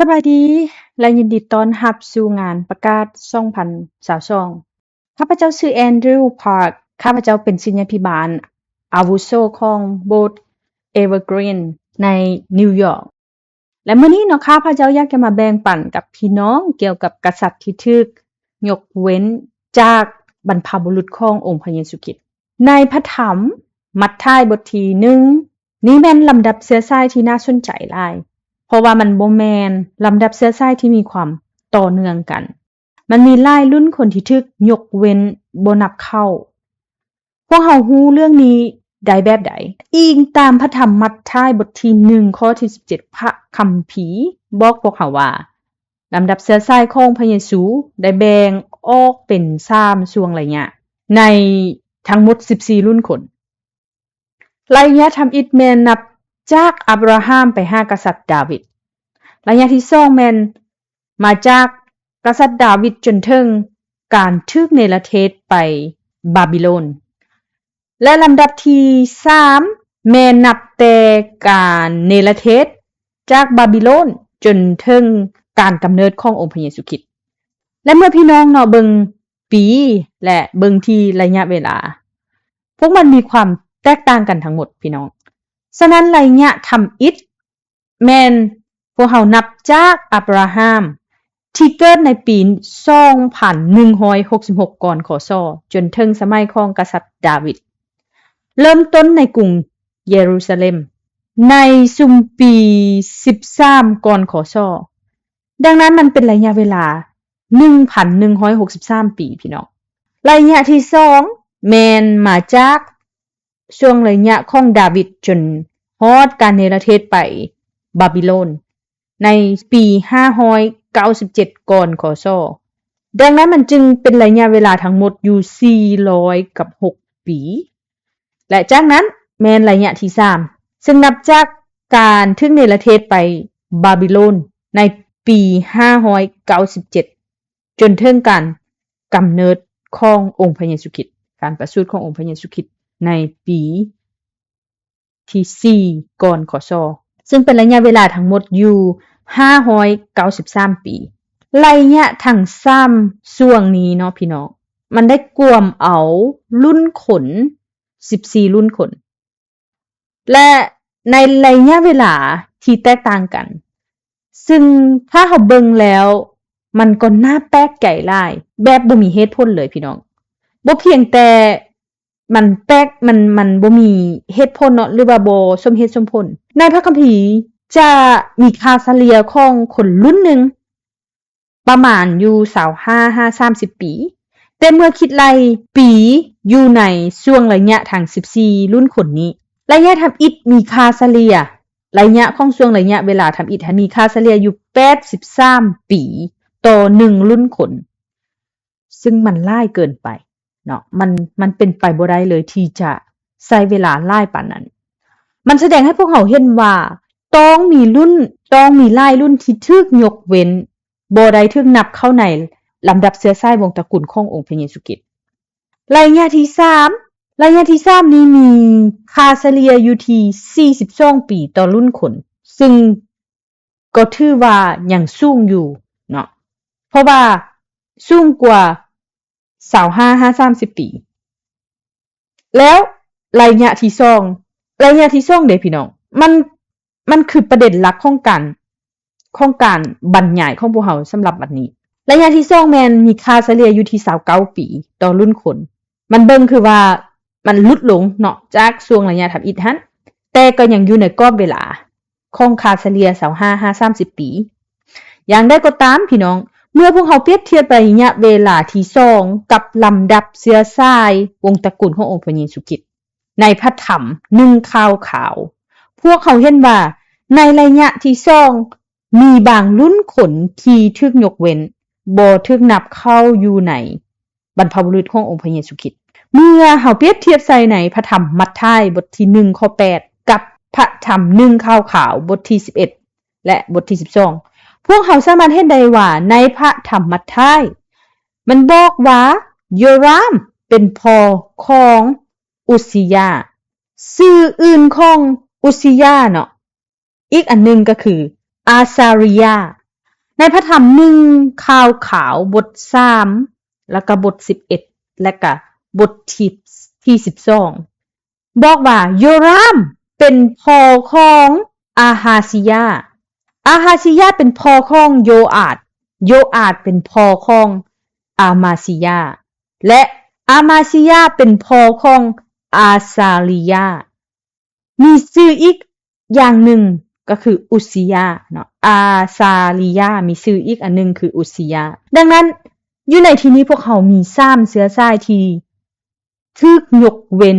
ສະບາຍດີ ແລະ ຍິນດີຕ້ອນຮັບສູ່ງານປະກາດສອງພັນຊາວສອງ. ຂ້າພະເຈົ້າຊື່ແອນດຣູ ພາກ ຂ້າພະເຈົ້າເປັນສິດຍາພິບານອາວຸໂສຂອງໂບດເອເວີກຣີນໃນນິວຢອກ ແລະ ມື້ນີ້ເນາະ ຂ້າພະເຈົ້າຢາກຈະມາແບ່ງປັນກັບພີ່ນ້ອງກ່ຽວກັບກະສັດທີ່ຖືກຍົກເວັ້ນຈາກບັນພະບຸລຸດຂອງອົງພະເຢຊູຄຣິດ. ໃນພະທຳມັດທາຍບົດທີໜຶ່ງ ນີ້ແມ່ນລຳດັບເຊື້ອສາຍທີ່ໜ້າສົນໃຈຫຼາຍ, ເພາະວ່າມັນບໍ່ແມ່ນລຳດັບເຊື້ອສາຍທີ່ມີຄວາມຕໍ່ເນື່ອງກັນ. ມັນມີຫຼາຍລຸ້ນຄົນທີ່ຖືກຍົກເວັ້ນບໍ່ນັບເຂົ້າ. ພວກເຮົາຮູ້ເລື່ອງນີ້ໄດ້ແບບໃດ? ອີງຕາມພະທຳມັດທາຍບົດທີໜຶ່ງ ຂໍ້ທີສິບເຈັດ ພະຄຳພີບອກພວກເຮົາວ່າ ລຳດັບເຊື້ອສາຍຂອງພະເຢຊູໄດ້ແບ່ງອອກເປັນສາມຊ່ວງໄລຍະ ໃນທັງໝົດສິບສີ່ລຸ້ນຄົນ. ໄລຍະທຳອິດແມ່ນນັບຈາກອາບຣາຮາມໄປຫາກະສັດດາວິດ. ໄລຍະທີສອງແມ່ນມາຈາກກະສັດດາວິດຈົນເຖິງການຖືກເນລະເທດໄປບາບິໂລນ. ແລະ ລຳດັບທີສາມແມ່ນນັບແຕ່ການເນລະເທດຈາກບາບິໂລນຈົນເຖິງການກຳເນີດຂອງອົງພະເຢຊູຄຣິດ. ແລະ ເມື່ອພີ່ນ້ອງເນາະເບິ່ງປີ ແລະ ເບິ່ງທີ່ໄລຍະເວລາ, ພວກມັນມີຄວາມແຕກຕ່າງກັນທັງໝົດພີ່ນ້ອງ. ສະນັ້ນໄລຍະທຳອິດ ແມ່ນພວກເຮົານັບຈາກອາບຣາຮາມທີ່ເກີດໃນປີສອງພັນໜຶ່ງຮ້ອຍຫົກສິບຫົກ ກ່ອນ ຄ.ສ. ຈົນເຖິງສະໄໝຂອງກະສັດດາວິດ, ເລີ່ມຕົ້ນໃນກຸງເຢຣູຊາເລັມໃນຊຸມປີສິບສາມ ກ່ອນ ຄ.ສ. ດັ່ງນັ້ນມັນເປັນໄລຍະເວລາໜຶ່ງພັນໜຶ່ງຮ້ອຍຫົກສິບສາມປີ ພີ່ນ້ອງ. ໄລຍະທີສອງແມ່ນມາຈາກ ຊ່ວງໄລຍະຂອງດາວິດຈົນຮອດການເນລະເທດໄປບາບິໂລນໃນປີຫ້າຮ້ອຍເກົ້າສິບເຈັດ ກ່ອນ ຄ.ສ. ດັ່ງນັ້ນມັນຈຶ່ງເປັນໄລຍະເວລາທັງໝົດຢູ່ສີ່ຮ້ອຍກັບຫົກປີ ແລະ ຈາກນັ້ນແມ່ນໄລຍະທີສາມ ເຊິ່ງນັບຈາກການຖືກເນລະເທດໄປບາບິໂລນໃນປີຫ້າຮ້ອຍເກົ້າສິບເຈັດ ຈົນເຖິງການກຳເນີດຂອງອົງພະເຢຊູຄຣິດ, ການປະສູດຂອງອົງພະເຢຊູຄຣິດໃນປີທີສີ່ ກ່ອນ ຄ.ສ. ເຊິ່ງເປັນໄລຍະເວລາທັງໝົດຢູ່ຫ້າຮ້ອຍເກົ້າສິບສາມປີ. ໄລຍະທັງສາມຊ່ວງນີ້ເນາະ ພີ່ນ້ອງ, ມັນໄດ້ກວມເອົາລຸ້ນຄົນສິບສີ່ລຸ້ນຄົນ ແລະ ໃນໄລຍະເວລາທີ່ແຕກຕ່າງກັນ, ຊຶ່ງຖ້າເຮົາເບິ່ງແລ້ວ ມັນກໍໜ້າແປກໃຈຫຼາຍ ແບບບໍ່ມີເຫດຜົນເລີຍພີ່ນ້ອງ. ບໍ່ພຽງແຕ່ມັນແປກ, ມັນ, ມັນບໍ່ມີເຫດຜົນເນາະ ຫຼືວ່າບໍ່ສົມເຫດສົມຜົນ. ໃນພະຄຳພີຈະມີຄ່າສະເລ່ຍຂອງຄົນລຸ້ນໜຶ່ງ ປະມານຢູ່ຊາວຫ້າຫາສາມສິບປີ, ແຕ່ເມື່ອຄິດໄລ່ປີຢູ່ໃນຊ່ວງໄລຍະທັງສິບສີ່ລຸ້ນຄົນນີ້, ໄລຍະທຳອິດມີຄ່າສະເລ່ຍ, ໄລຍະຂອງຊ່ວງໄລຍະເວລາທຳອິດຫັ້ນມີຄ່າສະເລ່ຍຢູ່ແປດສິບສາມປີຕໍ່ໜຶ່ງລຸ້ນຄົນ, ຊຶ່ງມັນຫຼາຍເກີນໄປເນາະ, ມັນ, ມັນເປັນໄປບໍ່ໄດ້ເລີຍທີ່ຈະໃຊ້ເວລາຫຼາຍປານນັ້ນ. ມັນສະແດງໃຫ້ພວກເຮົາເຫັນວ່າ ຕ້ອງມີລຸ້ນ, ຕ້ອງມີຫຼາຍລຸ້ນທີ່ຖືກຍົກເວັ້ນ ບໍ່ໄດ້ຖືກນັບເຂົ້າໃນລຳດັບເຊື້ອສາຍວົງຕະກຸນຂອງອົງພະເຢຊູຄຣິດ. ໄລຍະທີສາມ, ໄລຍະທີສາມນີ້ມີຄ່າສະເລ່ຍຢູ່ທີ່ສີ່ສິບສອງປີຕໍ່ລຸ້ນຄົນ, ຊຶ່ງກໍຖືວ່າຍັງສູງຢູ່ເນາະ, ເພາະວ່າສູງກວ່າຊາວຫ້າຫາສາມສິບປີ. ແລ້ວໄລຍະທີສອງ, ໄລຍະທີສອງເດ້ພີ່ນ້ອງ, ມັນ, ມັນຄືປະເດັນຫຼັກຂອງການ, ຂອງການບັນຍາຍຂອງພວກເຮົາສຳລັບວັນນີ້. ໄລຍະທີສອງແມ່ນມີຄ່າສະເລ່ຍຢູ່ທີ່ຊາວເກົ້າປີຕໍ່ລຸ້ນຄົນ. ມັນເບິ່ງຄືວ່າມັນຫຼຸດລົງເນາະ ຈາກຊ່ວງໄລຍະທຳອິດຫັ້ນ, ແຕ່ກໍຍັງຢູ່ໃນກອບເວລາ ຂອງຄ່າສະເລ່ຍຊາວຫ້າຫາສາມສິບປີ. ຢ່າງໃດກໍຕາມພີ່ນ້ອງ, ເມື່ອພວກເຮົາປຽບທຽບໄລຍະເວລາທີສອງກັບລຳດັບເຊື້ອສາຍວົງຕະກຸນຂອງອົງພະເຢຊູຄຣິດໃນພະທຳໜຶ່ງຂ່າວຂາວ, ພວກເຮົາເຫັນວ່າໃນໄລຍະທີສອງມີບາງລຸ້ນຄົນທີ່ຖືກຍົກເວັ້ນ, ບໍ່ຖືກນັບເຂົ້າຢູ່ໃນ ບັນພະບຸລຸດຂອງອົງພະເຢຊູຄຣິດ. ເມື່ອເຮົາປຽບທຽບໃສ່ໃນພະທຳມັດທາຍບົດທີໜຶ່ງຂໍ້ແປດ ກັບພະທຳໜຶ່ງຂ່າວຂາວບົດທີສິບເອັດ ແລະ ບົດທີສິບສອງ, ພວກເຮົາສາມາດເຫັນໄດ້ວ່າໃນພະທຳມັດທາຍ ມັນບອກວ່າໂຢຣາມເປັນພໍ່ຂອງອຸດຊີຢາ. ຊື່ອື່ນຂອງອຸດຊີຢາເນາະ ອີກອັນໜຶ່ງກໍຄືອາຊາຣິຍາ. ໃນພະທຳໜຶ່ງຂ່າວຂາວ ບົດສາມ ແລ້ວກະບົດສິບເອັດ ແລ້ວກະບົດທີ ທີສິບສອງ ບອກວ່າໂຢຣາມເປັນພໍ່ຂອງອາຮາຊີຢາ, ອາຮາຊີຢາເປັນພໍ່ຂອງໂຢອາດ, ໂຢອາດເປັນພໍ່ຂອງອາມາຊີຢາ ແລະ ອາມາຊີຢາເປັນພໍ່ຂອງອາຊາລີຢາ. ມີຊື່ອີກຢ່າງໜຶ່ງກໍຄືອຸຊີຢາເນາະ, ອາຊາລີຢາມີຊື່ອີກອັນໜຶ່ງຄືອຸຊີຢາ. ດັ່ງນັ້ນ ຢູ່ໃນທີ່ນີ້ພວກເຮົາມີສາມເຊື້ອສາຍທີ່ຖືກຍົກເວັ້ນ,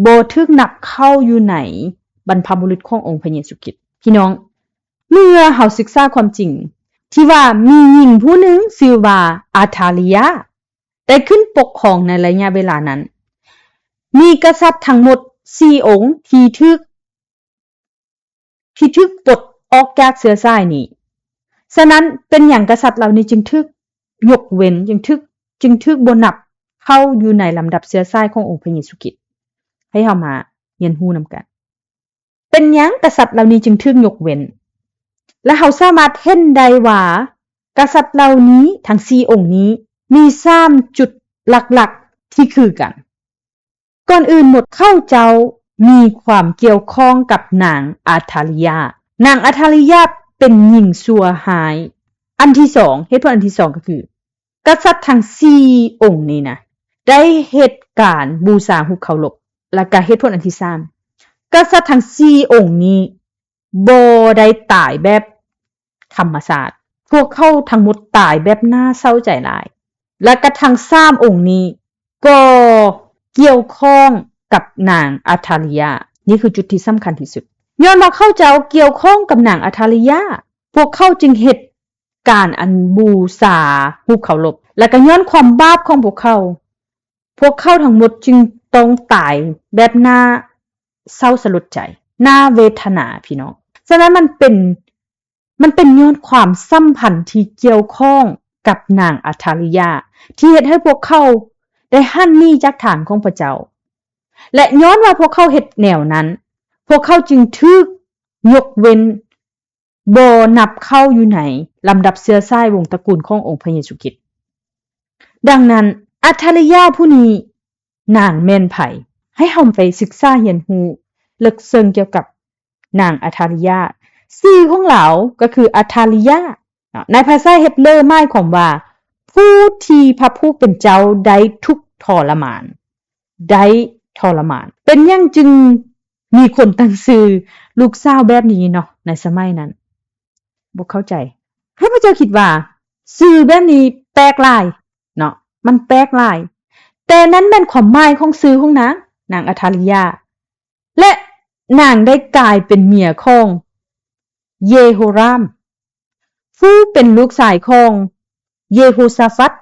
ບໍ່ຖືກນັບເຂົ້າຢູ່ໃນບັນພະບຸລຸດຂອງອົງພະເຢຊູຄຣິດ. ພີ່ນ້ອງ, ເມື່ອເຮົາສຶກສາຄວາມຈິງທີ່ວ່າມີຍິງຜູ້ໜຶ່ງຊື່ວ່າອາທາລີຢາ ໄດ້ຂຶ້ນປົກຄອງໃນໄລຍະເວລານັ້ນ, ມີກະສັດທັງໝົດສີ່ອົງທີ່ຖືກ ທີ່ຖືກປົດອອກຈາກເຊື້ອສາຍນີ້. ສະນັ້ນ ເປັນຫຍັງກະສັດເຫຼົ່ານີ້ຈຶ່ງຖືກຍົກເວັ້ນ, ຈຶ່ງຖືກ, ຈຶ່ງຖືກບໍ່ນັບເຂົ້າຢູ່ໃນລຳດັບເຊື້ອສາຍຂອງອົງພະເຢຊູຄຣິດ? ໃຫ້ເຮົາມາຮຽນຮູ້ນຳກັນ. ເປັນຫຍັງກະສັດເຫຼົ່ານີ້ຈຶ່ງຖືກຍົກເວັ້ນ? ແລະ ເຮົາສາມາດເຫັນໄດ້ວ່າ ກະສັດເຫຼົ່ານີ້ ທັງສີ່ອົງນີ້ ມີສາມຈຸດຫຼັກໆທີ່ຄືກັນ. ກ່ອນອື່ນໝົດ ເຂົາເຈົ້າມີຄວາມກ່ຽວຂ້ອງກັບນາງອາທາລີຢາ. ນາງອາທາລີຢາເປັນຍິງຊົ່ວຮ້າຍ. ອັນທີສອງ, ເຫດຜົນອັນທີສອງກໍຄື ກະສັດທັງສີ່ອົງນີ້ນະ ໄດ້ເຮັດການບູຊາຮູບເຄົາລົບ. ແລ້ວກະເຫດຜົນອັນທີສາມ, ກະສັດທັງສີ່ອົງນີ້ບໍ່ໄດ້ຕາຍແບບທຳມະຊາດ. ພວກເຂົາທັງໝົດຕາຍແບບໜ້າເສົ້າໃຈຫຼາຍ. ແລະກະທັງສາມອົງນີ້ກໍກ່ຽວຂ້ອງກັບນາງອາທາລີຢາ. ນີ້ຄືຈຸດທີ່ສຳຄັນທີ່ສຸດ. ຍ້ອນວ່າເຂົາເຈົ້າກ່ຽວຂ້ອງກັບນາງອາທາລີຢາ, ພວກເຂົາຈຶ່ງເຮັດ ການອັນບູຊາຮູບເຄົາລົບ ແລະກະຍ້ອນຄວາມບາບຂອງພວກເຂົາ, ພວກເຂົາທັງໝົດຈຶ່ງຕ້ອງຕາຍແບບໜ້າເສົ້າສະຫຼົດໃຈ, ໜ້າເວທະນາ, ພີ່ນ້ອງ. ສະນັ້ນມັນເປັນ, ມັນເປັນຍ້ອນຄວາມສຳພັນທີ່ກ່ຽວຂ້ອງກັບນາງອາທາລີຢາ ທີ່ເຮັດໃຫ້ພວກເຂົາໄດ້ຫັນໜີຈາກທາງຂອງພະເຈົ້າ. ແລະ ຍ້ອນວ່າພວກເຂົາເຮັດແນວນັ້ນ, ພວກເຂົາຈຶ່ງຖືກຍົກເວັ້ນ ບໍ່ນັບເຂົ້າຢູ່ໃນລຳດັບເຊື້ອສາຍວົງຕະກູນຂອງອົງພະເຢຊູຄຣິດ. ດັ່ງນັ້ນ, ອາທາລີຢາຜູ້ນີ້ ນາງແມ່ນໃຜ? ໃຫ້ເຮົາໄປສຶກສາຮຽນຮູ້ເລິກເຊິ່ງກ່ຽວກັບນາງອາທາລີຢາ. ຊື່ຂອງລາວກໍຄືອາທາລີຢາເນາະ, ໃນພາສາເຮັບເລີໝາຍຄວາມວ່າ ຜູ້ທີ່ພະຜູ້ເປັນເຈົ້າໄດ້ທຸກທໍລະມານ. ໄດ້ທໍລະມານ. ເປັນຫຍັງຈຶ່ງມີຄົນຕັ້ງຊື່ລູກສາວແບບນີ້ເນາະ ໃນສະໄໝນັ້ນ? ບໍ່ເຂົ້າໃຈ. ຂ້າພະເຈົ້າຄິດວ່າຊື່ແບບນີ້ແປກຫຼາຍເນາະ, ມັນແປກຫຼາຍ. ແຕ່ນັ້ນແມ່ນຄວາມໝາຍຂອງຊື່ຂອງນາງ, ນາງອາທາລີຢາ. ແລະ ນາງໄດ້ກາຍເປັນເມຍຂອງເຢໂຮຣາມ ຜູ້ເປັນລູກຊາຍຂອງເຢໂຮຊາຟັດ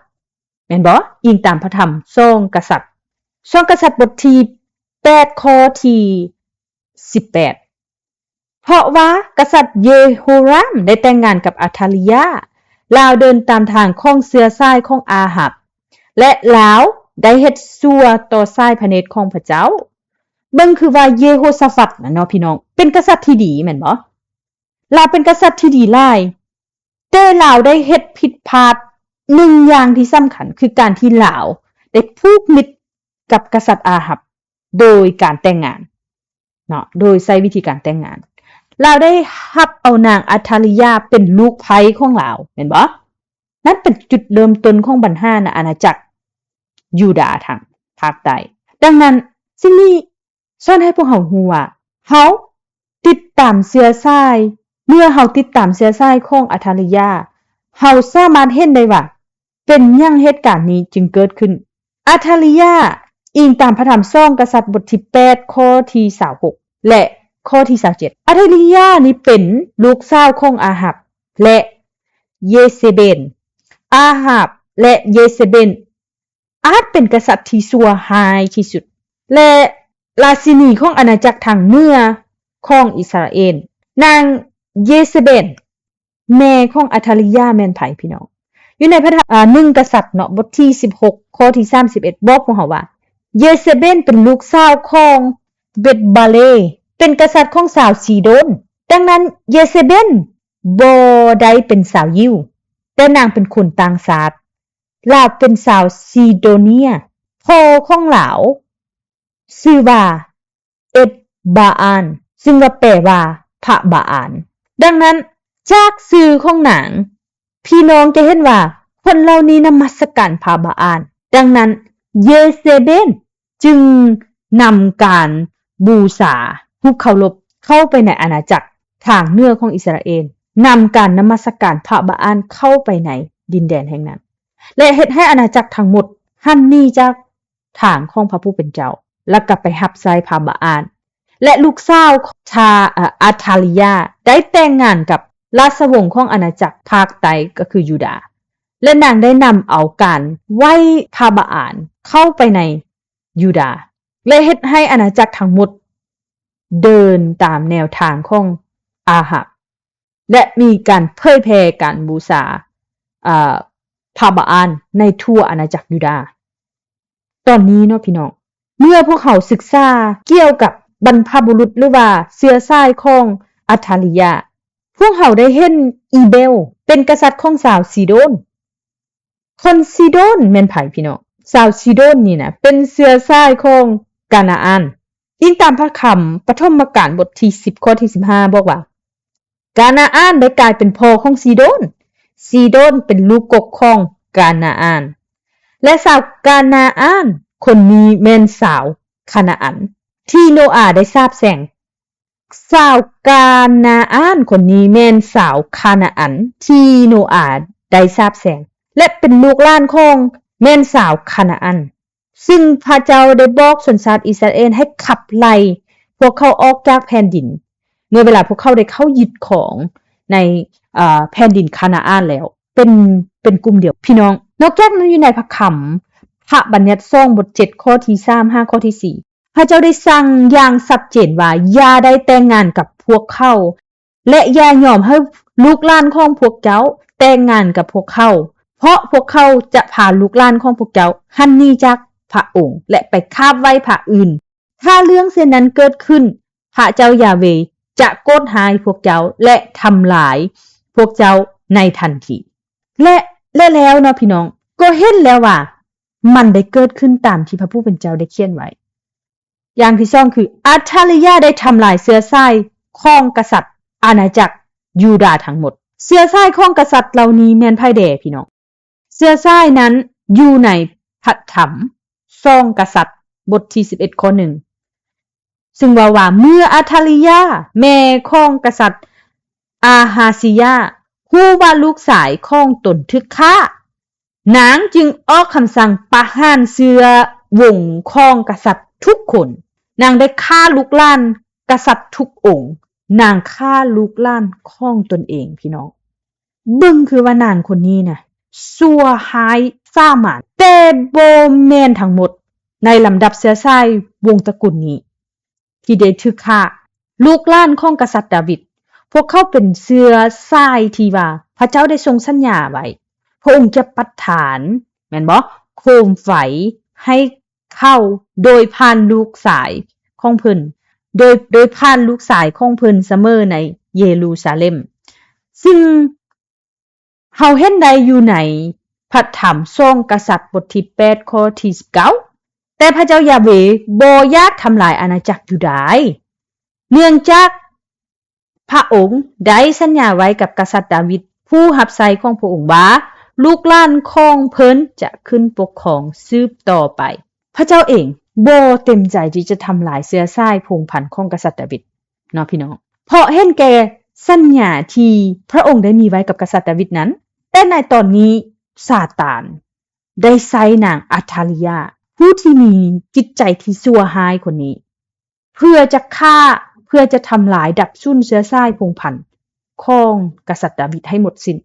ແມ່ນບໍ່? ອີງຕາມພະທຳສອງກະສັດ, ສອງກະສັດບົດທີແປດ ຂໍ້ທີສິບແປດ. ເພາະວ່າກະສັດເຢໂຮຣາມໄດ້ແຕ່ງງານກັບອາທາລີຢາ, ລາວເດີນຕາມທາງຂອງເຊື້ອສາຍຂອງອາຮັບ ແລະ ລາວໄດ້ເຮັດຊົ່ວຕໍ່ສາຍພະເນດຂອງພະເຈົ້າ. ເບິ່ງຄືວ່າເຢໂຮຊາຟັດນະເນາະ ພີ່ນ້ອງ ເປັນກະສັດທີ່ດີແມ່ນບໍ່? ລາວເປັນກະສັດທີ່ດີຫຼາຍ, ແຕ່ລາວໄດ້ເຮັດຜິດພາດໜຶ່ງຢ່າງທີ່ສຳຄັນ ຄືການທີ່ລາວໄດ້ຜູກມິດກັບກະສັດອາຮັບໂດຍການແຕ່ງງານເນາະ, ໂດຍໃຊ້ວິທີການແຕ່ງງານ. ລາວໄດ້ຮັບເອົານາງອາທາລີຢາເປັນລູກໃພ້ຂອງລາວແມ່ນບໍ່? ນັ້ນເປັນຈຸດເລີ່ມຕົ້ນຂອງບັນຫາໃນອານາຈັກຢູດາທາງພາກໃຕ້. ດັ່ງນັ້ນ ສິ່ງນີ້ ສອນໃຫ້ພວກເຮົາຮູ້ວ່າ ເຮົາຕິດຕາມເຊື້ອສາຍ, ເມື່ອເຮົາຕິດຕາມເຊື້ອສາຍຂອງອາທາລີຢາ, ເຮົາສາມາດເຫັນໄດ້ວ່າເປັນຫຍັງເຫດການນີ້ຈຶ່ງເກີດຂຶ້ນ. ອາທາລີຢາ ອີງຕາມພະທຳສອງກະສັດບົດທີແປດ ຂໍ້ທີຊາວຫົກ ແລະ ຂໍ້ທີຊາວເຈັດ, ອາທາລີຢານີ້ເປັນລູກສາວຂອງອາຮັບ ແລະ ເຢເຊເບນ. ອາຮັບ ແລະ ເຢເຊເບນ ອາດເປັນກະສັດທີ່ຊົ່ວຮ້າຍທີ່ສຸດ ແລະ ລາຊິນີຂອງອານາຈັກທາງເໜືອຂອງອິດສະຣາເອນ. ນາງເຢເຊເບນ ແມ່ຂອງອາທາລີຢາແມ່ນໃຜ ພີ່ນ້ອງ? ຢູ່ໃນພະທຳ ອາ ໜຶ່ງກະສັດເນາະ ບົດທີສິບຫົກ ຂໍ້ທີສາມສິບເອັດ ບອກພວກເຮົາວ່າ ເຢເຊເບນເປັນລູກສາວຂອງເບັດບາເລ ເປັນກະສັດຂອງຊາວຊີໂດນ. ດັ່ງນັ້ນ ເຢເຊເບນ ບໍ່ໄດ້ເປັນຊາວຢິວ, ແຕ່ນາງເປັນຄົນຕ່າງຊາດ. ລາວເປັນຊາວຊີໂດເນຍ. ພໍ່ຂອງລາວຊື່ວ່າ ເອດບາອານ ຊຶ່ງວ່າແປວ່າພະບາອານ. ດັ່ງນັ້ນ, ຈາກຊື່ຂອງນາງ, ພີ່ນ້ອງຈະເຫັນວ່າຄົນເຫຼົ່ານີ້ນະມັດສະການພະບາອານ. ດັ່ງນັ້ນ, ເຢເຊເບນຈຶ່ງນຳການບູຊາຮູບເຄົາລົບເຂົ້າໄປໃນອານາຈັກທາງເໜືອຂອງອິດສະຣາເອນ, ນຳການນະມັດສະການພະບາອານເຂົ້າໄປໃນດິນແດນແຫ່ງນັ້ນ ແລະ ເຮັດໃຫ້ອານາຈັກທັງໝົດຫັນໜີຈາກ ທາງຂອງພະຜູ້ເປັນເຈົ້າ ແລ້ວກໍໄປຮັບໃຊ້ພະບາອານ ແລະ ລູກສາວຂອງຊາ ເອີ ອາທາລິຍາ ໄດ້ແຕ່ງງານກັບລາຊະວົງຂອງອານາຈັກພາກໃຕ້ ກໍຄືຢູດາ ແລະ ນາງໄດ້ນຳເອົາການໄຫວ້ພະບາອານເຂົ້າໄປໃນຢູດາ ແລະ ເຮັດໃຫ້ອານາຈັກທັງໝົດເດີນຕາມແນວທາງຂອງອາຮັບ ແລະ ມີການເຜີຍແຜ່ການບູຊາ ເອີ ພະບາອານໃນທົ່ວອານາຈັກຢູດາ. ຕອນນີ້ເນາະພີ່ນ້ອງ, ເມື່ອພວກເຮົາສຶກສາກ່ຽວກັບບັນພະບຸລຸດ ຫຼືວ່າເຊື້ອສາຍຂອງອາທາລິຍາ, ພວກເຮົາໄດ້ເຫັນອີເບວເປັນກະສັດຂອງຊາວຊີໂດນ. ຄົນຊີໂດນແມ່ນໃຜພີ່ນ້ອງ? ຊາວຊີໂດນນີ້ນະເປັນເຊື້ອສາຍຂອງການາອານ. ອີງຕາມພະຄຳປະຖົມມະການບົດທີສິບ ຂໍ້ທີສິບຫ້າ ບອກວ່າ, ການາອານໄດ້ກາຍເປັນພໍ່ຂອງຊີໂດນ. ຊີໂດນເປັນລູກກົກຂອງການາອານ ແລະ ຊາວການາອານຄົນນີ້ແມ່ນຊາວຄານາອັນ ທີ່ໂນອາໄດ້ສາບແຊ່ງ. ຊາວການາອານຄົນນີ້ແມ່ນຊາວຄານາອັນທີ່ໂນອາໄດ້ສາບແຊ່ງ ແລະ ເປັນລູກຫຼານຂອງ ແມ່ນຊາວຄານາອັນ ຊຶ່ງພະເຈົ້າໄດ້ບອກຊົນຊາດອິດສະຣາເອນໃຫ້ຂັບໄລ່ພວກເຂົາອອກຈາກແຜ່ນດິນ ເມື່ອເວລາພວກເຂົາໄດ້ເຂົ້າຍຶດຄອງໃນ ເອີ ແຜ່ນດິນຄານາອານແລ້ວ ເປັນ ເປັນກຸ່ມດຽວ. ພີ່ນ້ອງ, ນອກຈາກນັ້ນ ຢູ່ໃນພະຄຳພະບັນຍັດສອງ ບົດເຈັດ ຂໍ້ທີສາມຫາຂໍ້ທີສີ່ ພະເຈົ້າໄດ້ສັ່ງຢ່າງຊັດເຈນວ່າ ຢ່າໄດ້ແຕ່ງງານກັບພວກເຂົາ ແລະ ຢ່າຍອມໃຫ້ລູກຫຼານຂອງພວກເຈົ້າແຕ່ງງານກັບພວກເຂົາ, ເພາະພວກເຂົາຈະພາລູກຫຼານຂອງພວກເຈົ້າຫັນໜີຈາກພະອົງ ແລະ ໄປຂາບໄຫວ້ພະອື່ນ. ຖ້າເລື່ອງເຊັ່ນນັ້ນເກີດຂຶ້ນ, ພະເຈົ້າຢາເວຈະໂກດຮ້າຍພວກເຈົ້າ ແລະ ທຳລາຍພວກເຈົ້າໃນທັນທີ. ແລະ ແລະແລ້ວເນາະ ພີ່ນ້ອງ, ກໍເຫັນແລ້ວວ່າມັນໄດ້ເກີດຂຶ້ນຕາມທີ່ພະຜູ້ເປັນເຈົ້າໄດ້ຂຽນໄວ້. ຢ່າງທີສອງຄື ອາທາລິຍາໄດ້ທຳລາຍເຊື້ອສາຍຂອງກະສັດອານາຈັກຢູດາທັງໝົດ. ເຊື້ອສາຍຂອງກະສັດເຫຼົ່ານີ້ແມ່ນໃຜແດ່ ພີ່ນ້ອງ? ເຊື້ອສາຍນັ້ນຢູ່ໃນພະທຳສອງກະສັດ ບົດທີສິບເອັດ ຂໍ້ໜຶ່ງ ຊຶ່ງເວົ້າວ່າ ເມື່ອອາທາລິຍາ ແມ່ຂອງກະສັດອາຮາຊີຍາ ຮູ້ວ່າລູກຊາຍຂອງຕົນຖືກຂ້າ, ນາງຈຶ່ງອອກຄຳສັ່ງປະຫານເຊື້ອວົງຂອງກະສັດທຸກຄົນ. ນາງໄດ້ຂ້າລູກຫຼານກະສັດທຸກອົງ. ນາງຂ້າລູກຫຼານຂອງຕົນເອງ, ພີ່ນ້ອງ. ເບິ່ງຄືວ່ານາງຄົນນີ້ນະຊົ່ວຮ້າຍສາມານ, ແຕ່ບໍ່ແມ່ນທັງໝົດ. ໃນລຳດັບເຊື້ອສາຍວົງຕະກຸນນີ້ ທີ່ໄດ້ຖືກຂ້າ, ລູກຫຼານຂອງກະສັດດາວິດ, ພວກເຂົາເປັນເຊື້ອສາຍທີ່ວ່າພະເຈົ້າໄດ້ຊົງສັນຍາໄວ້. ພະອົງຈະປະທານ, ແມ່ນບໍ່, ໂຄມໄຟໃຫ້ເຂົາໂດຍຜ່ານລູກຊາຍຂອງເພິ່ນ, ໂດຍ, ໂດຍຜ່ານລູກຊາຍຂອງເພິ່ນສະເໝີໃນເຢຣູຊາເລັມ. ຊຶ່ງ ເຮົາເຫັນໄດ້ຢູ່ໃນພະທຳສອງກະສັດ ບົດທີແປດ ຂໍ້ທີສິບເກົ້າ, ແຕ່ພະເຈົ້າຢາເວບໍ່ຢາກທຳລາຍອານາຈັກຢູດາ, ເນື່ອງຈາກພະອົງໄດ້ສັນຍາໄວ້ກັບກະສັດດາວິດ ຜູ້ຮັບໃຊ້ຂອງພະອົງວ່າ ລູກຫຼານຂອງເພິ່ນຈະຂຶ້ນປົກຄອງສືບຕໍ່ໄປ. ພະເຈົ້າເອງບໍ່ເຕັມໃຈທີ່ຈະທຳລາຍເຊື້ອສາຍພົງພັນຂອງກະສັດດາວິດເນາະ ພີ່ນ້ອງ, ເພາະເຫັນແກ່ສັນຍາທີ່ພະອົງໄດ້ມີໄວ້ກັບກະສັດດາວິດນັ້ນ. ແຕ່ໃນຕອນນີ້ ຊາຕານໄດ້ໃຊ້ນາງອາທາລິຍາ ຜູ້ທີ່ມີຈິດໃຈທີ່ຊົ່ວຮ້າຍຄົນນີ້ ເພື່ອຈະຂ້າ, ເພື່ອຈະທຳລາຍດັບສູນເຊື້ອສາຍພົງພັນຂອງກະສັດດາວິດໃຫ້ໝົດສິ້ນ,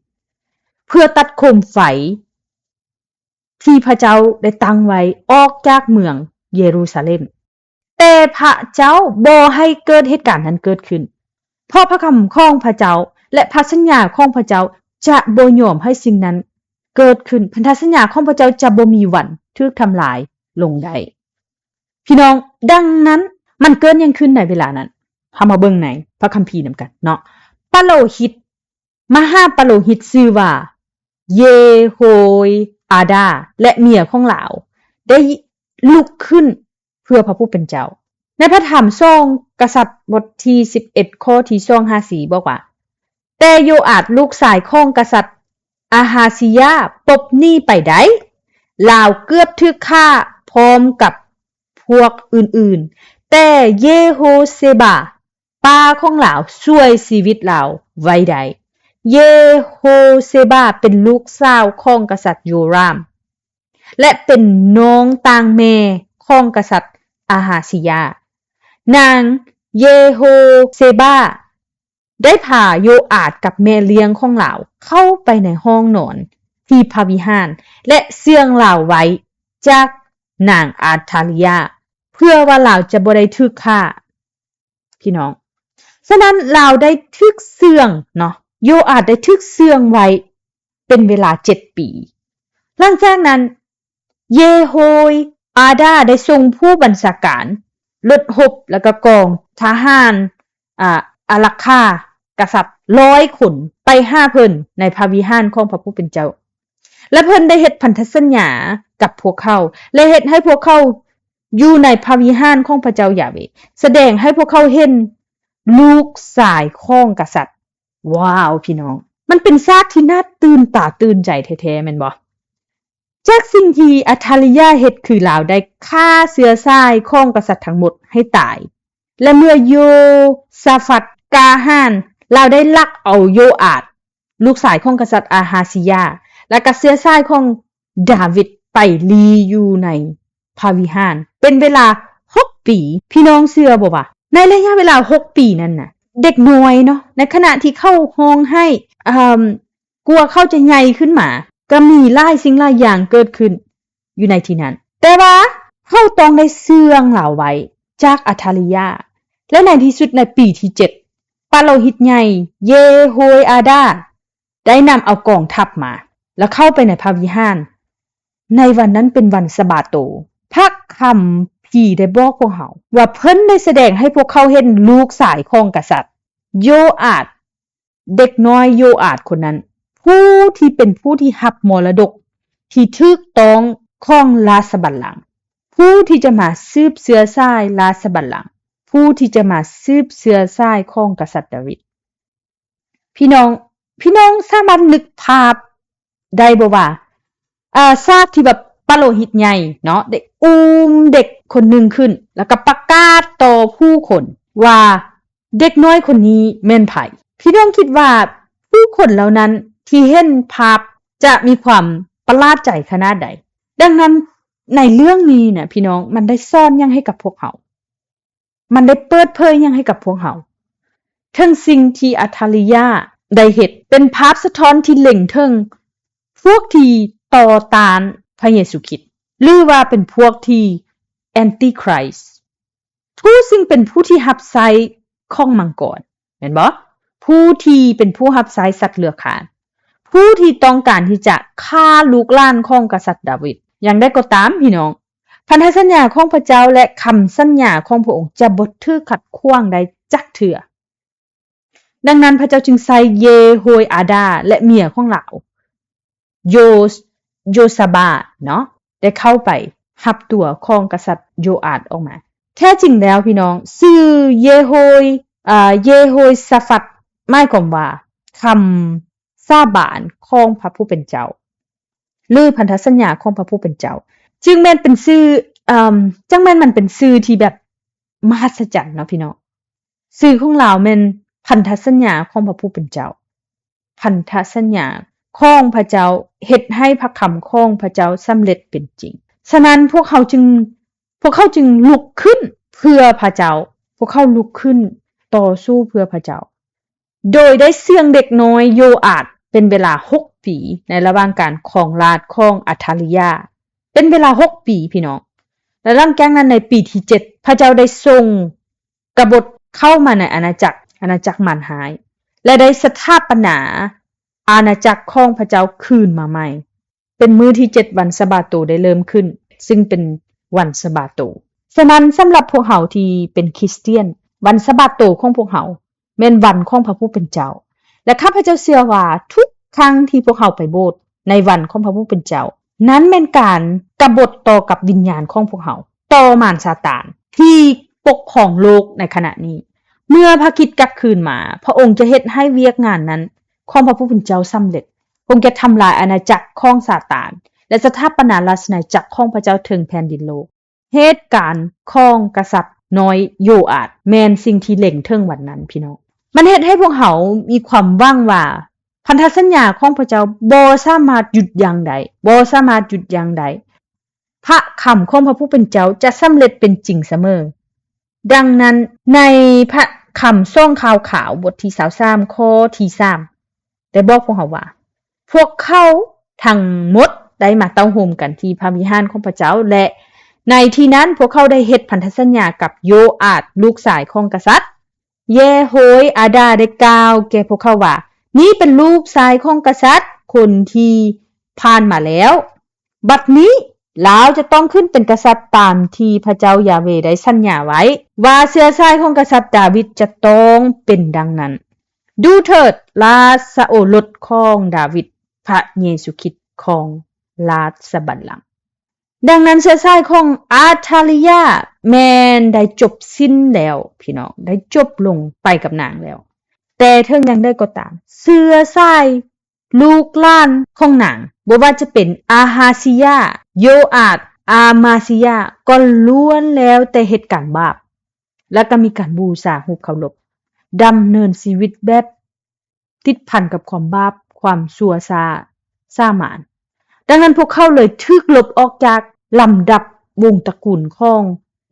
ເພື່ອຕັດໂຄມໄຟ ທີ່ພະເຈົ້າໄດ້ຕັ້ງໄວ້ອອກຈາກເມືອງເຢຣູຊາເລັມ. ແຕ່ພະເຈົ້າບໍ່ໃຫ້ເກີດເຫດການນັ້ນເກີດຂຶ້ນ, ເພາະພະຄຳຂອງພະເຈົ້າ ແລະ ພະສັນຍາຂອງພະເຈົ້າຈະບໍ່ຍອມໃຫ້ສິ່ງນັ້ນເກີດຂຶ້ນ. ພັນທະສັນຍາຂອງພະເຈົ້າຈະບໍ່ມີວັນຖືກທຳລາຍລົງໄດ້. ພີ່ນ້ອງ, ດັ່ງນັ້ນ ມັນເກີດຫຍັງຂຶ້ນໃນເວລານັ້ນ? ເຮົາມາເບິ່ງໃນພະຄຳພີນຳກັນເນາະ. ປະໂລຫິດ ມະຫາປະໂລຫິດຊື່ວ່າ ເຢໂຮຍອາດາ ແລະເມຍຂອງລາວ ໄດ້ລຸກຂຶ້ນເພື່ອພະຜູ້ເປັນເຈົ້າ. ໃນພະທຳສອງກະສັດ ບົດທີສິບເອັດ ຂໍ້ທີສອງຫາສີ່ ບອກວ່າ, ແຕ່ໂຢອາດລູກຊາຍຂອງກະສັດອາຫາຊິຢາປົບໜີໄປໄດ້, ລາວເກືອບຖືກຂ້າພ້ອມກັບພວກອື່ນໆ, ແຕ່ເຢໂຮເຊບາ ປ້າຂອງລາວຊ່ວຍຊີວິດລາວໄວ້ໄດ້. ເຢໂຮເຊບາເປັນລູກສາວຂອງກະສັດໂຢຣາມ ແລະ ເປັນນ້ອງຕ່າງແມ່ຂອງກະສັດອາຫາຊິຢາ. ນາງເຢໂຮເຊບາໄດ້ພາໂຢອາດກັບແມ່ລ້ຽງຂອງລາວເຂົ້າໄປໃນຫ້ອງນອນທີ່ພະວິຫານ ແລະ ເຊື່ອງລາວໄວ້ຈາກນາງອາທາລິຍາ ເພື່ອວ່າລາວຈະບໍ່ໄດ້ຖືກຂ້າ. ພີ່ນ້ອງ. ສະນັ້ນລາວໄດ້ຖືກເຊື່ອງເນາະ, ໂຢອາດໄດ້ຖືກເຊື່ອງໄວ້ເປັນເວລາເຈັດປີ. ຫຼັງຈາກນັ້ນ ເຢໂຮຍອາດາໄດ້ສົ່ງຜູ້ບັນຊາການລົດຮົບ ແລະ ກໍກອງທະຫານ ອາ ອາລັກຂາກະສັດຮ້ອຍຄົນໄປຫາເພິ່ນໃນພະວິຫານຂອງພະຜູ້ເປັນເຈົ້າ. ແລະ ເພິ່ນໄດ້ເຮັດພັນທະສັນຍາກັບພວກເຂົາ ແລະ ເຮັດໃຫ້ພວກເຂົາຢູ່ໃນພະວິຫານຂອງພະເຈົ້າຢາເວ, ສະແດງໃຫ້ພວກເຂົາເຫັນລູກຊາຍຂອງກະສັດ. ວ້າວ ພີ່ນ້ອງ, ມັນເປັນສາກທີ່ໜ້າຕື່ນຕາຕື່ນໃຈແທ້ໆ ແມ່ນບໍ່? ຈາກສິ່ງທີ່ອາທາລິຍາເຮັດ ຄືລາວໄດ້ຂ້າເຊື້ອສາຍຂອງກະສັດທັງໝົດໃຫ້ຕາຍ. ແລະ ເມື່ອໂຢຊາຟັດກ້າຫານ, ລາວໄດ້ລັກເອົາໂຢອາດ ລູກຊາຍຂອງກະສັດອາຫາຊິຢາ ແລະ ກະເຊື້ອສາຍຂອງດາວິດໄປລີ້ຢູ່ໃນພະວິຫານເປັນເວລາຫົກປີ. ພີ່ນ້ອງເຊື່ອບໍ່ວ່າ ໃນໄລຍະເວລາຫົກປີນັ້ນນະ, ເດັກນ້ອຍເນາະ, ໃນຂະນະທີ່ເຂົາຮ້ອງໄຫ້, ເອີ່ມ, ກວ່າເຂົາຈະໃຫຍ່ຂຶ້ນມາ, ກໍມີຫຼາຍສິ່ງຫຼາຍຢ່າງເກີດຂຶ້ນ ຢູ່ໃນທີ່ນັ້ນ. ແຕ່ວ່າເຂົາຕ້ອງໄດ້ເຊື່ອງລາວໄວ້ຈາກອາທາລິຍາ. ແລະ ໃນທີ່ສຸດໃນປີທີເຈັດ ປະໂລຫິດໃຫຍ່ເຢໂຮຍອາດາໄດ້ນຳເອົາກອງທັບມາ ແລະ ເຂົ້າໄປໃນພະວິຫານ. ໃນວັນນັ້ນເປັນວັນສະບາໂຕ. ພະຄຳພີໄດ້ບອກພວກເຮົາວ່າ ເພິ່ນໄດ້ສະແດງໃຫ້ພວກເຂົາເຫັນລູກຊາຍຂອງກະສັດໂຢອາດ ເດັກນ້ອຍໂຢອາດຄົນນັ້ນ, ຜູ້ທີ່ເປັນຜູ້ທີ່ຮັບມໍລະດົກທີ່ຖືກຕ້ອງຂອງລາຊະບັນລັງ, ຜູ້ທີ່ຈະມາສືບເຊື້ອສາຍລາຊະບັນລັງ, ຜູ້ທີ່ຈະມາສືບເຊື້ອສາຍຂອງກະສັດດາວິດ. ພີ່ນ້ອງ, ພີ່ນ້ອງສາມາດນຶກພາບ ໄດ້ບໍ່ວ່າ ເອີ່ ສາກທີ່ແບບປະໂລຫິດໃຫຍ່ເນາະ ໄດ້ອຸ້ມເດັກຄົນໜຶ່ງຂຶ້ນ ແລ້ວກໍປະກາດຕໍ່ຜູ້ຄົນວ່າ ເດັກນ້ອຍຄົນນີ້ແມ່ນໃຜ? ພີ່ນ້ອງຄິດວ່າຜູ້ຄົນເຫຼົ່ານັ້ນທີ່ເຫັນພາບຈະມີຄວາມປະຫຼາດໃຈຂະໜາດໃດ? ດັ່ງນັ້ນ ໃນເລື່ອງນີ້ນະ ພີ່ນ້ອງ, ມັນໄດ້ສອນຫຍັງໃຫ້ກັບພວກເຮົາ? ມັນໄດ້ເປີດເຜີຍຫຍັງໃຫ້ກັບພວກເຮົາ? ເຖິງສິ່ງທີ່ອາທາລິຍາໄດ້ເຮັດ ເປັນພາບສະທ້ອນທີ່ເລັງເຖິງພວກທີ່ຕໍ່ຕ້ານພະເຢຊູຄຣິດ ຫຼືວ່າເປັນພວກທີ່ແອນຕິຄຣິສ, ຜູ້ຊຶ່ງເປັນຜູ້ທີ່ຮັບໃຊ້ຂອງມັງກອນ, ແມ່ນບໍ່? ຜູ້ທີ່ເປັນຜູ້ຮັບໃຊ້ສັດເລືອກຄານ, ຜູ້ທີ່ຕ້ອງການທີ່ຈະຂ້າລູກຫຼານຂອງກະສັດດາວິດ. ຢ່າງໃດກໍຕາມ, ພີ່ນ້ອງ, ພັນທະສັນຍາຂອງພະເຈົ້າ ແລະ ຄຳສັນຍາຂອງພະອົງຈະບໍ່ຖືກຂັດຂວາງໄດ້ຈັກເທື່ອ. ດັ່ງນັ້ນ ພະເຈົ້າຈຶ່ງໃຊ້ເຢໂຮຍອາດາ ແລະ ເມຍຂອງລາວ ໂຢ ໂຢຊາບາເນາະ ໄດ້ເຂົ້າໄປຮັບຕົວຂອງກະສັດໂຢອາດອອກມາ. ແທ້ຈິງແລ້ວ, ພີ່ນ້ອງ, ຊື່ເຢໂຮຍ ເອີ່ ເຢໂຮຍຊາຟັດ ໝາຍຄວາມວ່າ ຄຳ ສາບານຂອງພະຜູ້ເປັນເຈົ້າ ຫຼື ພັນທະສັນຍາຂອງພະຜູ້ເປັນເຈົ້າ, ຈຶ່ງແມ່ນເປັນຊື່ ເອີ່ມ ຈັ່ງແມ່ນມັນເປັນຊື່ທີ່ແບບມະຫັດສະຈັນເນາະ ພີ່ນ້ອງ. ຊື່ຂອງລາວແມ່ນພັນທະສັນຍາຂອງພະຜູ້ເປັນເຈົ້າ. ພັນທະສັນຍາຂອງພະເຈົ້າເຮັດໃຫ້ພະຄຳຂອງພະເຈົ້າສຳເລັດເປັນຈິງ. ສະນັ້ນ ພວກເຮົາຈຶ່ງ ພວກເຂົາຈຶ່ງລຸກຂຶ້ນເພື່ອພະເຈົ້າ. ພວກເຂົາລຸກຂຶ້ນຕໍ່ສູ້ເພື່ອພະເຈົ້າ. ໂດຍໄດ້ເຊື່ອງເດັກນ້ອຍໂຢອາດເປັນເວລາຫົກປີ ໃນລະຫວ່າງການຄອງລາດຂອງອາທາລິຍາ ເປັນເວລາຫົກປີ ພີ່ນ້ອງ. ແລະ ຫຼັງຈາກນັ້ນໃນປີທີເຈັດ ພະເຈົ້າໄດ້ສົ່ງກະບົດເຂົ້າມາໃນອານາຈັກ, ອານາຈັກມານຮ້າຍ ແລະ ໄດ້ສະຖາປະນາອານາຈັກຂອງພະເຈົ້າຄືນມາໃໝ່. ເປັນມື້ທີເຈັດ ວັນສະບາໂຕໄດ້ເລີ່ມຂຶ້ນ, ຊຶ່ງເປັນວັນສະບາໂຕ. ສະນັ້ນ ສຳລັບພວກເຮົາທີ່ເປັນຄຣິສຕຽນ, ວັນສະບາໂຕຂອງພວກເຮົາແມ່ນວັນຂອງພະຜູ້ເປັນເຈົ້າ. ແລະ ຂ້າພະເຈົ້າເຊື່ອວ່າທຸກຄັ້ງທີ່ພວກເຮົາໄປໂບດ, ໃນວັນຂອງພະຜູ້ເປັນເຈົ້າ. ນັ້ນແມ່ນການກະບົດຕໍ່ກັບວິນຍານຂອງພວກເຮົາ, ຕໍ່ມານຊາຕານທີ່ປົກຄອງໂລກໃນຂະນະນີ້. ເມື່ອພະຄຣິດກັບຄືນມາ, ພະອົງຈະເຮັດໃຫ້ວຽກງານນັ້ນຂອງພະຜູ້ເປັນເຈົ້າສຳເລັດ. ພະອົງຈະທຳລາຍອານາຈັກຂອງຊາຕານ ແລະ ສະຖາປະນາລາຊະອານາຈັກຂອງພະເຈົ້າເທິງແຜ່ນດິນໂລກ. ເຫດການຂອງກະສັດນ້ອຍໂຢອາດ ແມ່ນສິ່ງທີ່ເລັງເຖິງວັນນັ້ນ, ພີ່ນ້ອງ. ມັນເຮັດໃຫ້ພວກເຮົາມີຄວາມຫວັງວ່າ ພັນທະສັນຍາຂອງພະເຈົ້າບໍ່ສາມາດຢຸດຢັ້ງໄດ້, ບໍ່ສາມາດຢຸດຢັ້ງໄດ້. ພະຄຳຂອງພະຜູ້ເປັນເຈົ້າຈະສຳເລັດເປັນຈິງສະເໝີ. ດັ່ງນັ້ນ, ໃນພະຄຳສອງຂ່າວຂາວ ບົດທີຊາວສາມ ຂໍ້ທີສາມ ໄດ້ບອກພວກເຮົາວ່າ, ພວກເຂົາທັງໝົດໄດ້ມາເຕົ້າໂຮມກັນທີ່ພະວິຫານຂອງພະເຈົ້າ, ແລະ ໃນທີ່ນັ້ນພວກເຂົາໄດ້ເຮັດພັນທະສັນຍາກັບໂຢອາດ ລູກຊາຍຂອງກະສັດ. ເຢໂຮຍອາດາໄດ້ກ່າວແກ່ພວກເຂົາວ່າ, ນີ້ເປັນລູກຊາຍຂອງກະສັດຄົນທີ່ຜ່ານມາແລ້ວ. ບັດນີ້ລາວຈະຕ້ອງຂຶ້ນເປັນກະສັດຕາມທີ່ພະເຈົ້າຢາເວໄດ້ສັນຍາໄວ້ວ່າ ເຊື້ອສາຍຂອງກະສັດດາວິດຈະຕ້ອງເປັນດັ່ງນັ້ນ. ດູເຖີດ ລາຊະໂອລົດຂອງດາວິດ, ພະເຢຊູຄຣິດຄອງລາຊະບັນລັງ. ດັ່ງນັ້ນ ເຊື້ອສາຍຂອງອາທາລິຍາແມ່ນໄດ້ຈົບສິ້ນແລ້ວ, ພີ່ນ້ອງ, ໄດ້ຈົບລົງໄປກັບນາງແລ້ວ. ແຕ່ເຖິງຢ່າງໃດກໍຕາມ, ເຊື້ອສາຍ ລູກຫຼານຂອງນາງ, ບໍ່ວ່າຈະເປັນອາຮາຊິຍາ, ໂຢອາດ, ອາມາຊິຍາ, ກໍລ້ວນແລ້ວແຕ່ເຮັດການບາບ ແລະ ກໍມີການບູຊາຮູບເຄົາລົບ, ດຳເນີນຊີວິດແບບຕິດພັນກັບຄວາມບາບ, ຄວາມຊົ່ວຊ້າ, ສາມານ. ດັ່ງນັ້ນ ພວກເຂົາເລີຍຖືກລົບອອກຈາກລຳດັບວົງຕະກູນຂອງ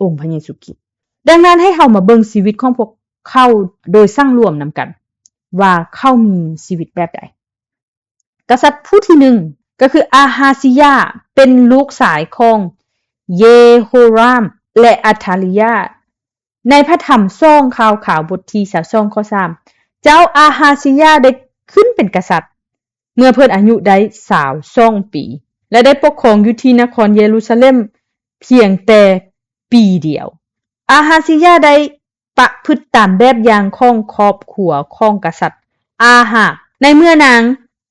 ອົງພະເຢຊູຄຣິດ. ດັ່ງນັ້ນ ໃຫ້ເຮົາມາເບິ່ງຊີວິດຂອງພວກເຂົາໂດຍສັງລວມນຳກັນ ວ່າເຂົາມີຊີວິດແບບໃດ. ກະສັດຜູ້ທີໜຶ່ງ ກໍຄືອາຮາຊິຍາ ເປັນລູກຊາຍຂອງເຢໂຮຣາມ ແລະ ອາທາລິຍາ. ໃນພະທຳສອງຂ່າວຂາວ ບົດທີຊາວສອງ ຂໍ້ສາມ, ເຈົ້າອາຮາຊິຍາໄດ້ຂຶ້ນເປັນກະສັດ ເມື່ອເພິ່ນອາຍຸໄດ້ຊາວສອງປີ ແລະ ໄດ້ປົກຄອງຢູ່ທີ່ນະຄອນເຢຣູຊາເລັມພຽງແຕ່ປີດຽວ. ອາຮາຊິຍາໄດ້ປະພຶດຕາມແບບຢ່າງຂອງຄອບຄົວຂອງກະສັດອາຮາບ ໃນເມື່ອນາງ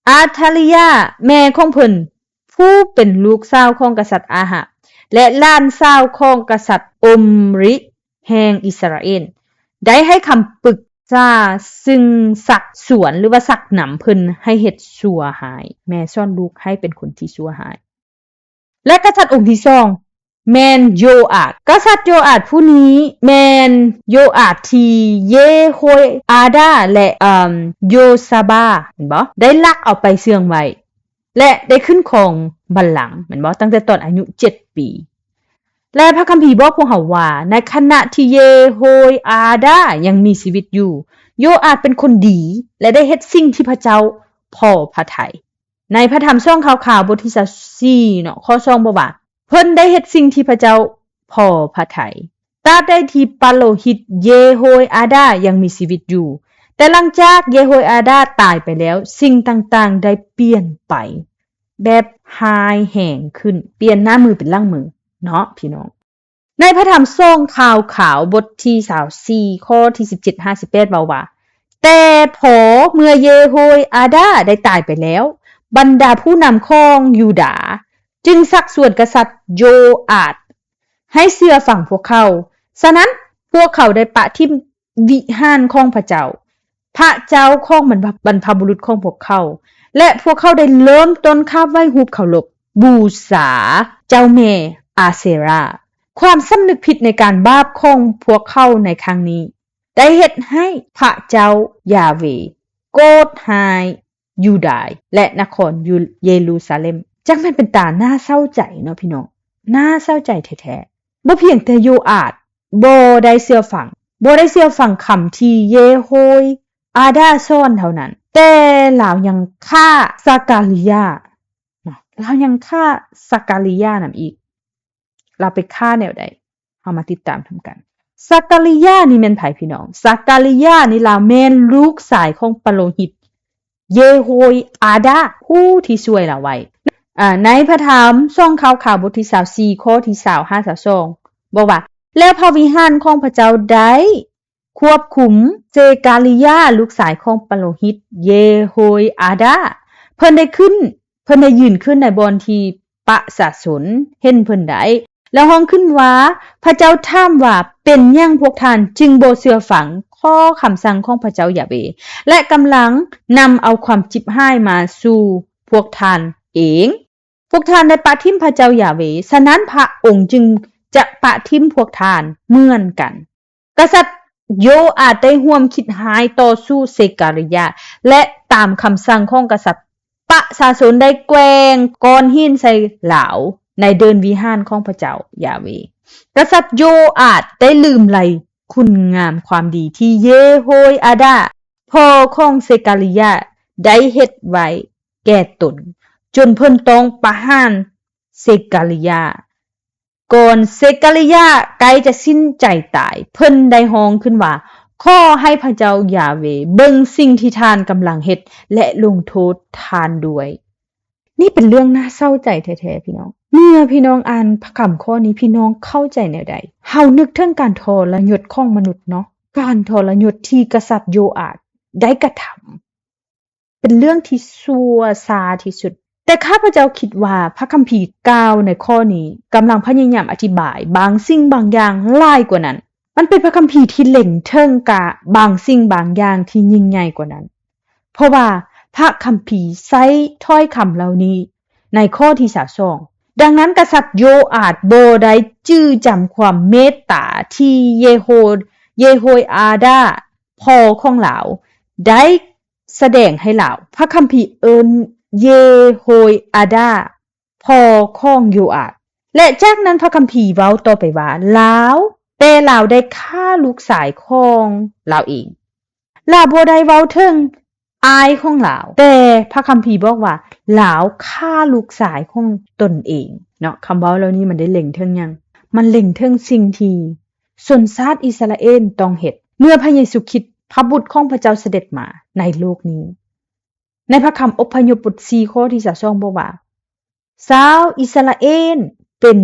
ອາທາລິຍາແມ່ຂອງເພິ່ນ ຜູ້ເປັນລູກສາວຂອງກະສັດອາຮາບ ແລະ ຫຼານສາວຂອງກະສັດອົມຣິແຫ່ງອິດສະຣາເອນ ໄດ້ໃຫ້ຄຳປຶກສາຊຶ່ງຊັກຊວນ ຫຼືວ່າຊັກນຳເພິ່ນໃຫ້ເຮັດຊົ່ວຮ້າຍ, ແມ່ສອນລູກໃຫ້ເປັນຄົນທີ່ຊົ່ວຮ້າຍ. ແລະ ກະສັດອົງທີສອງ ແມ່ນໂຢອາດ. ກະສັດໂຢອາດຜູ້ນີ້ແມ່ນໂຢອາດທີ່ເຢໂຮຍອາດາ ແລະ ເອີ່ມ ໂຢຊາບາ ແມ່ນບໍ່? ໄດ້ລັກເອົາໄປເຊື່ອງໄວ້ ແລະ ໄດ້ຂຶ້ນຄອງບັນລັງ ແມ່ນບໍ່? ຕັ້ງແຕ່ຕອນອາຍຸເຈັດປີ. ແລະ ພະຄຳພີບອກພວກເຮົາວ່າ ໃນຂະນະທີ່ເຢໂຮຍອາດາຍັງມີຊີວິດຢູ່, ໂຢອາດເປັນຄົນດີ ແລະ ໄດ້ເຮັດສິ່ງທີ່ພະເຈົ້າພໍພະໄທ. ໃນພະທຳສອງຂ່າວຂາວ ບົດທີຊາວສີ່ເນາະ ຂໍ້ສອງ ບອກວ່າ ເພິ່ນໄດ້ເຮັດສິ່ງທີ່ພະເຈົ້າພໍພະໄທ ຕາບໃດທີ່ປະໂລຫິດເຢໂຮຍອາດາຍັງມີຊີວິດຢູ່. ແຕ່ຫຼັງຈາກເຢໂຮຍອາດາຕາຍໄປແລ້ວ, ສິ່ງຕ່າງໆໄດ້ປ່ຽນໄປແບບຮ້າຍແຮງຂຶ້ນ, ປ່ຽນໜ້າມືເປັນຫຼັງມືເນາະ ພີ່ນ້ອງ. ໃນພະທຳສອງຂ່າວຂາວ ບົດທີຊາວສີ່ ຂໍ້ທີສິບເຈັດຫາສິບແປດ ເວົ້າວ່າ, ແຕ່ພໍເມື່ອເຢໂຮຍອາດາໄດ້ຕາຍໄປແລ້ວ, ບັນດາຜູ້ນຳຂອງຢູດາຈຶ່ງຊັກຊວນກະສັດໂຢອາດໃຫ້ເຊື່ອຟັງພວກເຂົາ. ສະນັ້ນ, ພວກເຂົາໄດ້ປະຖິ້ມວິຫານຂອງພະເຈົ້າ, ພະເຈົ້າຂອງບັນພະ ບັນພະບຸລຸດຂອງພວກເຂົາ ແລະ ພວກເຂົາໄດ້ເລີ່ມຕົ້ນຄາບໄຫວ້ຮູບເຄົາລົບບູຊາເຈົ້າແມ່ອາເຊຣາ. ຄວາມສຳນຶກຜິດໃນການບາບຂອງພວກເຂົາໃນຄັ້ງນີ້ ໄດ້ເຮັດໃຫ້ພະເຈົ້າຢາເວໂກດຮ້າຍຢູດາ ແລະ ນະຄອນເຢຣູຊາເລັມ. ຈັ່ງແມ່ນເປັນຕາໜ້າເສົ້າໃຈເນາະ ພີ່ນ້ອງ, ໜ້າເສົ້າໃຈແທ້ໆ. ບໍ່ພຽງແຕ່ໂຢອາດບໍ່ໄດ້ເຊື່ອຟັງ, ບໍ່ໄດ້ເຊື່ອຟັງຄຳທີ່ເຢໂຮຍອາດາສອນເທົ່ານັ້ນ, ແຕ່ລາວຍັງຂ້າຊາກາລິຍາເນາະ, ລາວຍັງຂ້າຊາກາລິຍານຳອີກ. ລາວໄປຂ້າແນວໃດ? ເຮົາມາຕິດຕາມນຳກັນ. ຊາກາລິຍານີ້ແມ່ນໃຜ ພີ່ນ້ອງ? ຊາກາລິຍານີ້ລາວແມ່ນລູກຊາຍຂອງປະໂລຫິດເຢໂຮຍອາດາ ຜູ້ທີ່ຊ່ວຍລາວໄວ້. ອາ ໃນພະທຳສອງຂ່າວຂາວ ບົດທີຊາວສີ່ ຂໍ້ທີຊາວຫາຊາວສອງ ບອກວ່າ, ແລ້ວພະວິຫານຂອງພະເຈົ້າໄດ້ຄວບຄຸມເຊກາລິຍາ ລູກຊາຍຂອງປະໂລຫິດເຢໂຮຍອາດາ, ເພິ່ນໄດ້ຂຶ້ນ ເພິ່ນໄດ້ຢືນຂຶ້ນໃນບ່ອນທີ່ປະຊາຊົນເຫັນເພິ່ນໄດ້ ແລ້ວຮ້ອງຂຶ້ນວ່າ, ພະເຈົ້າຖາມວ່າ, ເປັນຫຍັງພວກທ່ານຈຶ່ງບໍ່ເຊື່ອຟັງຂໍ້ຄຳສັ່ງຂອງພະເຈົ້າຢາເວ ແລະ ກຳລັງນຳເອົາຄວາມຈິບຫາຍມາສູ່ພວກທ່ານເອງ? ພວກທ່ານໄດ້ປະຖິ້ມພະເຈົ້າຢາເວ, ສະນັ້ນພະອົງຈຶ່ງຈະປະຖິ້ມພວກທ່ານເໝືອນກັນ. ກະສັດໂຢອາດໄດ້ຮ່ວມຄິດຮ້າຍຕໍ່ສູ້ເຊກາລິຍາ ແລະ ຕາມຄຳສັ່ງຂອງກະສັດ, ປະຊາຊົນໄດ້ແກວ່ງກ້ອນຫີນໃສ່ລາວໃນເດີ່ນວິຫານຂອງພະເຈົ້າຢາເວ. ກະສັດໂຢອາດໄດ້ລືມໄລຄຸນງາມຄວາມດີທີ່ເຢໂຮອາດາ ພໍ່ຂອງເຊກາລິຍາ ໄດ້ເຮັດໄວ້ແກ່ຕົນ, ຈົນເພິ່ນຕ້ອງປະຫານເຊກາລິຍາ. ກ່ອນເຊກາລິຍາໃກ້ຈະສິ້ນໃຈຕາຍ, ເພິ່ນໄດ້ຮ້ອງຂຶ້ນວ່າ, ຂໍໃຫ້ພະເຈົ້າຢາເວເບິ່ງສິ່ງທີ່ທ່ານກຳລັງເຮັດ ແລະ ລົງໂທດທ່ານດ້ວຍ. ນີ້ເປັນເລື່ອງໜ້າເສົ້າໃຈແທ້ໆ ພີ່ນ້ອງ. ເມື່ອພີ່ນ້ອງອ່ານພະຄຳຂໍ້ນີ້, ພີ່ນ້ອງເຂົ້າໃຈແນວໃດ? ເຮົານຶກເຖິງການທໍລະຍົດຂອງມະນຸດເນາະ, ການທໍລະຍົດທີ່ກະສັດໂຢອາດໄດ້ກະທຳ. ເປັນເລື່ອງທີ່ຊົ່ວຊ້າທີ່ສຸດ. ແຕ່ຂ້າພະເຈົ້າຄິດວ່າພະຄຳພີກ່າວໃນຂໍ້ນີ້ກຳລັງພະຍາຍາມອະທິບາຍບາງສິ່ງບາງຢ່າງຫຼາຍກວ່ານັ້ນ. ມັນເປັນພະຄຳພີທີ່ເລັງເຖິງກະບາງສິ່ງບາງຢ່າງທີ່ຍິ່ງໃຫຍ່ກວ່ານັ້ນ. ເພາະວ່າພະຄຳພີໃຊ້ຖ້ອຍຄຳເຫຼົ່ານີ້ໃນຂໍ້ທີຊາວສອງ. ດັ່ງນັ້ນ ກະສັດໂຢອາດບໍ່ໄດ້ຈື່ຈຳຄວາມເມດຕາທີ່ເຢໂຮ ເຢໂຮອາດາ ພໍ່ຂອງລາວ ໄດ້ ສະແດງໃຫ້ລາວ. ພະຄຳພີເອີ້ນເຢໂຮອາດາ ພໍ່ຂອງໂຢອາດ ແລະ ຈາກນັ້ນພະຄຳພີເວົ້າຕໍ່ໄປວ່າ ລາວ, ແຕ່ລາວໄດ້ຂ້າລູກຊາຍຂອງລາວເອງ. ລາວບໍ່ໄດ້ເວົ້າເຖິງອ້າຍຂອງລາວ, ແຕ່ພະຄຳພີບອກວ່າ ລາວຂ້າລູກຊາຍຂອງຕົນເອງເນາະ. ຄຳເວົ້າເຫຼົ່ານີ້ມັນໄດ້ເລັງເຖິງຫຍັງ? ມັນເລັງເຖິງສິ່ງທີ່ຊົນຊາດອິດສະຣາເອນຕ້ອງເຮັດ ເມື່ອພະເຢຊູຄຣິດ ພະບຸດຂອງພະເຈົ້າສະເດັດມາໃນໂລກນີ້. ໃນພະຄຳອົບພະຍົບບົດສີ່ ຂໍ້ທີຊາວສອງ ບອກວ່າ, ຊາວອິດສະຣາເອນເປັນ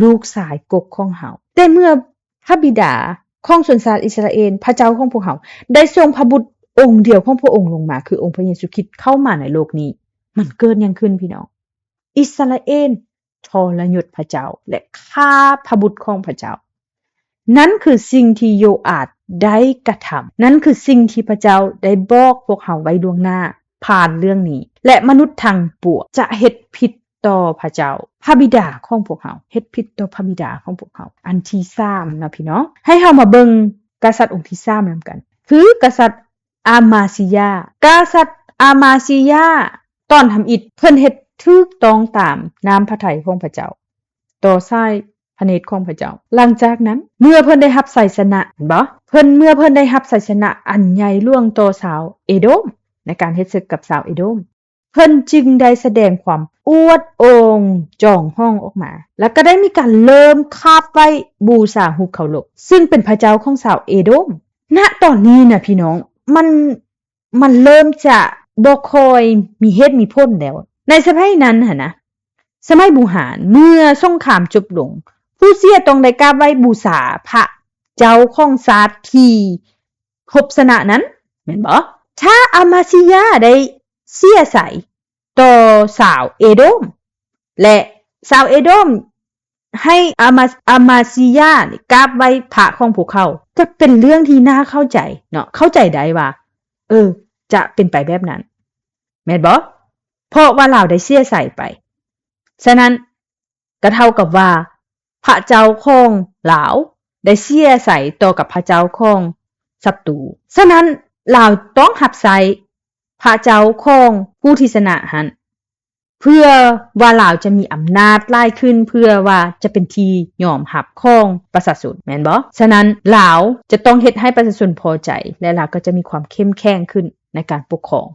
ລູກຊາຍກົກຂອງເຮົາ. ແຕ່ເມື່ອພະບິດາຂອງຊົນຊາດອິດສະຣາເອນ, ພະເຈົ້າຂອງພວກເຮົາ, ໄດ້ສົ່ງພະບຸດອົງດຽວຂອງພະອົງລົງມາ, ຄືອົງພະເຢຊູຄຣິດເຂົ້າມາໃນໂລກນີ້, ມັນເກີດຫຍັງຂຶ້ນ, ພີ່ນ້ອງ? ອິດສະຣາເອນທໍລະຍົດພະເຈົ້າ ແລະ ຂ້າພະບຸດຂອງພະເຈົ້າ. ນັ້ນຄືສິ່ງທີ່ໂຢອາດໄດ້ກະທຳ. ນັ້ນຄືສິ່ງທີ່ພະເຈົ້າໄດ້ບອກພວກເຮົາໄວ້ລ່ວງໜ້າຜ່ານເລື່ອງນີ້ ແລະ ມະນຸດທັງປວງຈະເຮັດຜິດຕໍ່ພະເຈົ້າ, ພະບິດາຂອງພວກເຮົາ, ເຮັດຜິດຕໍ່ພະບິດາຂອງພວກເຮົາ. ອັນທີສາມເນາະ ພີ່ນ້ອງ, ໃຫ້ເຮົາມາເບິ່ງກະສັດອົງທີສາມນຳກັນ, ຄືກະສັດ ອາມາຊີຢາ. ກະສັດອາມາຊີຢາ ຕອນທຳອິດ ເພິ່ນເຮັດຖືກຕ້ອງຕາມນ້ຳພະໄທຂອງພະເຈົ້າ ຕໍ່ສາຍພະເນດຂອງພະເຈົ້າ. ຫຼັງຈາກນັ້ນ ເມື່ອເພິ່ນໄດ້ຮັບໄຊຊະນະ, ເຫັນບໍ່? ເພິ່ນ, ເມື່ອເພິ່ນໄດ້ຮັບໄຊຊະນະອັນໃຫຍ່ຫຼວງຕໍ່ຊາວເອໂດມ ໃນການເຮັດເສິກກັບຊາວເອໂດມ, ເພິ່ນຈຶ່ງໄດ້ສະແດງຄວາມອວດໂອງຈອງຫອງອອກມາ, ແລ້ວກໍໄດ້ມີການເລີ່ມຄາບໄຫວ້ບູຊາຮູບເຄົາລົບ ຊຶ່ງເປັນພະເຈົ້າຂອງຊາວເອໂດມ. ນະຕອນນີ້ນະ ພີ່ນ້ອງ, ມັນ, ມັນເລີ່ມຈະບໍ່ຄ່ອຍມີເຫດມີຜົນແລ້ວ. ໃນສະໄໝນັ້ນຫັ້ນນະ, ສະໄໝບູຮານ, ເມື່ອສົງຄາມຈົບລົງ, ຜູ້ເສຍຕ້ອງໄດ້ກາບໄຫວ້ບູຊາພະເຈົ້າຂອງຊາດທີ່ ພົບຊະນະນັ້ນ ແມ່ນບໍ່? ຖ້າອາມາຊີຢາໄດ້ເສຍໃສ່ຕໍ່ຊາວເອໂດມ ແລະ ຊາວເອໂດມໃຫ້ອາມາ, ອາມາຊີຢານີ້ກາບໄຫວ້ພະຂອງພວກເຂົາ, ຈະເປັນເລື່ອງທີ່ໜ້າເຂົ້າໃຈເນາະ, ເຂົ້າໃຈໄດ້ວ່າ, ເອີ, ຈະເປັນໄປແບບນັ້ນ ແມ່ນບໍ່? ເພາະວ່າລາວໄດ້ເສຍໃສ່ໄປ. ສະນັ້ນ, ກໍເທົ່າກັບວ່າພະເຈົ້າຂອງລາວໄດ້ເສຍໃສ່ຕໍ່ກັບພະເຈົ້າຂອງສັດຕູ. ສະນັ້ນ ລາວຕ້ອງຮັບໃຊ້ພະເຈົ້າຂອງຜູ້ທີ່ຊະນະຫັ້ນ ເພື່ອວ່າລາວຈະມີອຳນາດຫຼາຍຂຶ້ນ, ເພື່ອວ່າຈະເປັນທີ່ຍອມຮັບຂອງປະຊາຊົນ, ແມ່ນບໍ່? ສະນັ້ນ ລາວຈະຕ້ອງເຮັດໃຫ້ປະຊາຊົນພໍໃຈ ແລະ ລາວກໍຈະມີຄວາມເຂັ້ມແຂງຂຶ້ນໃນການປົກຄອງ.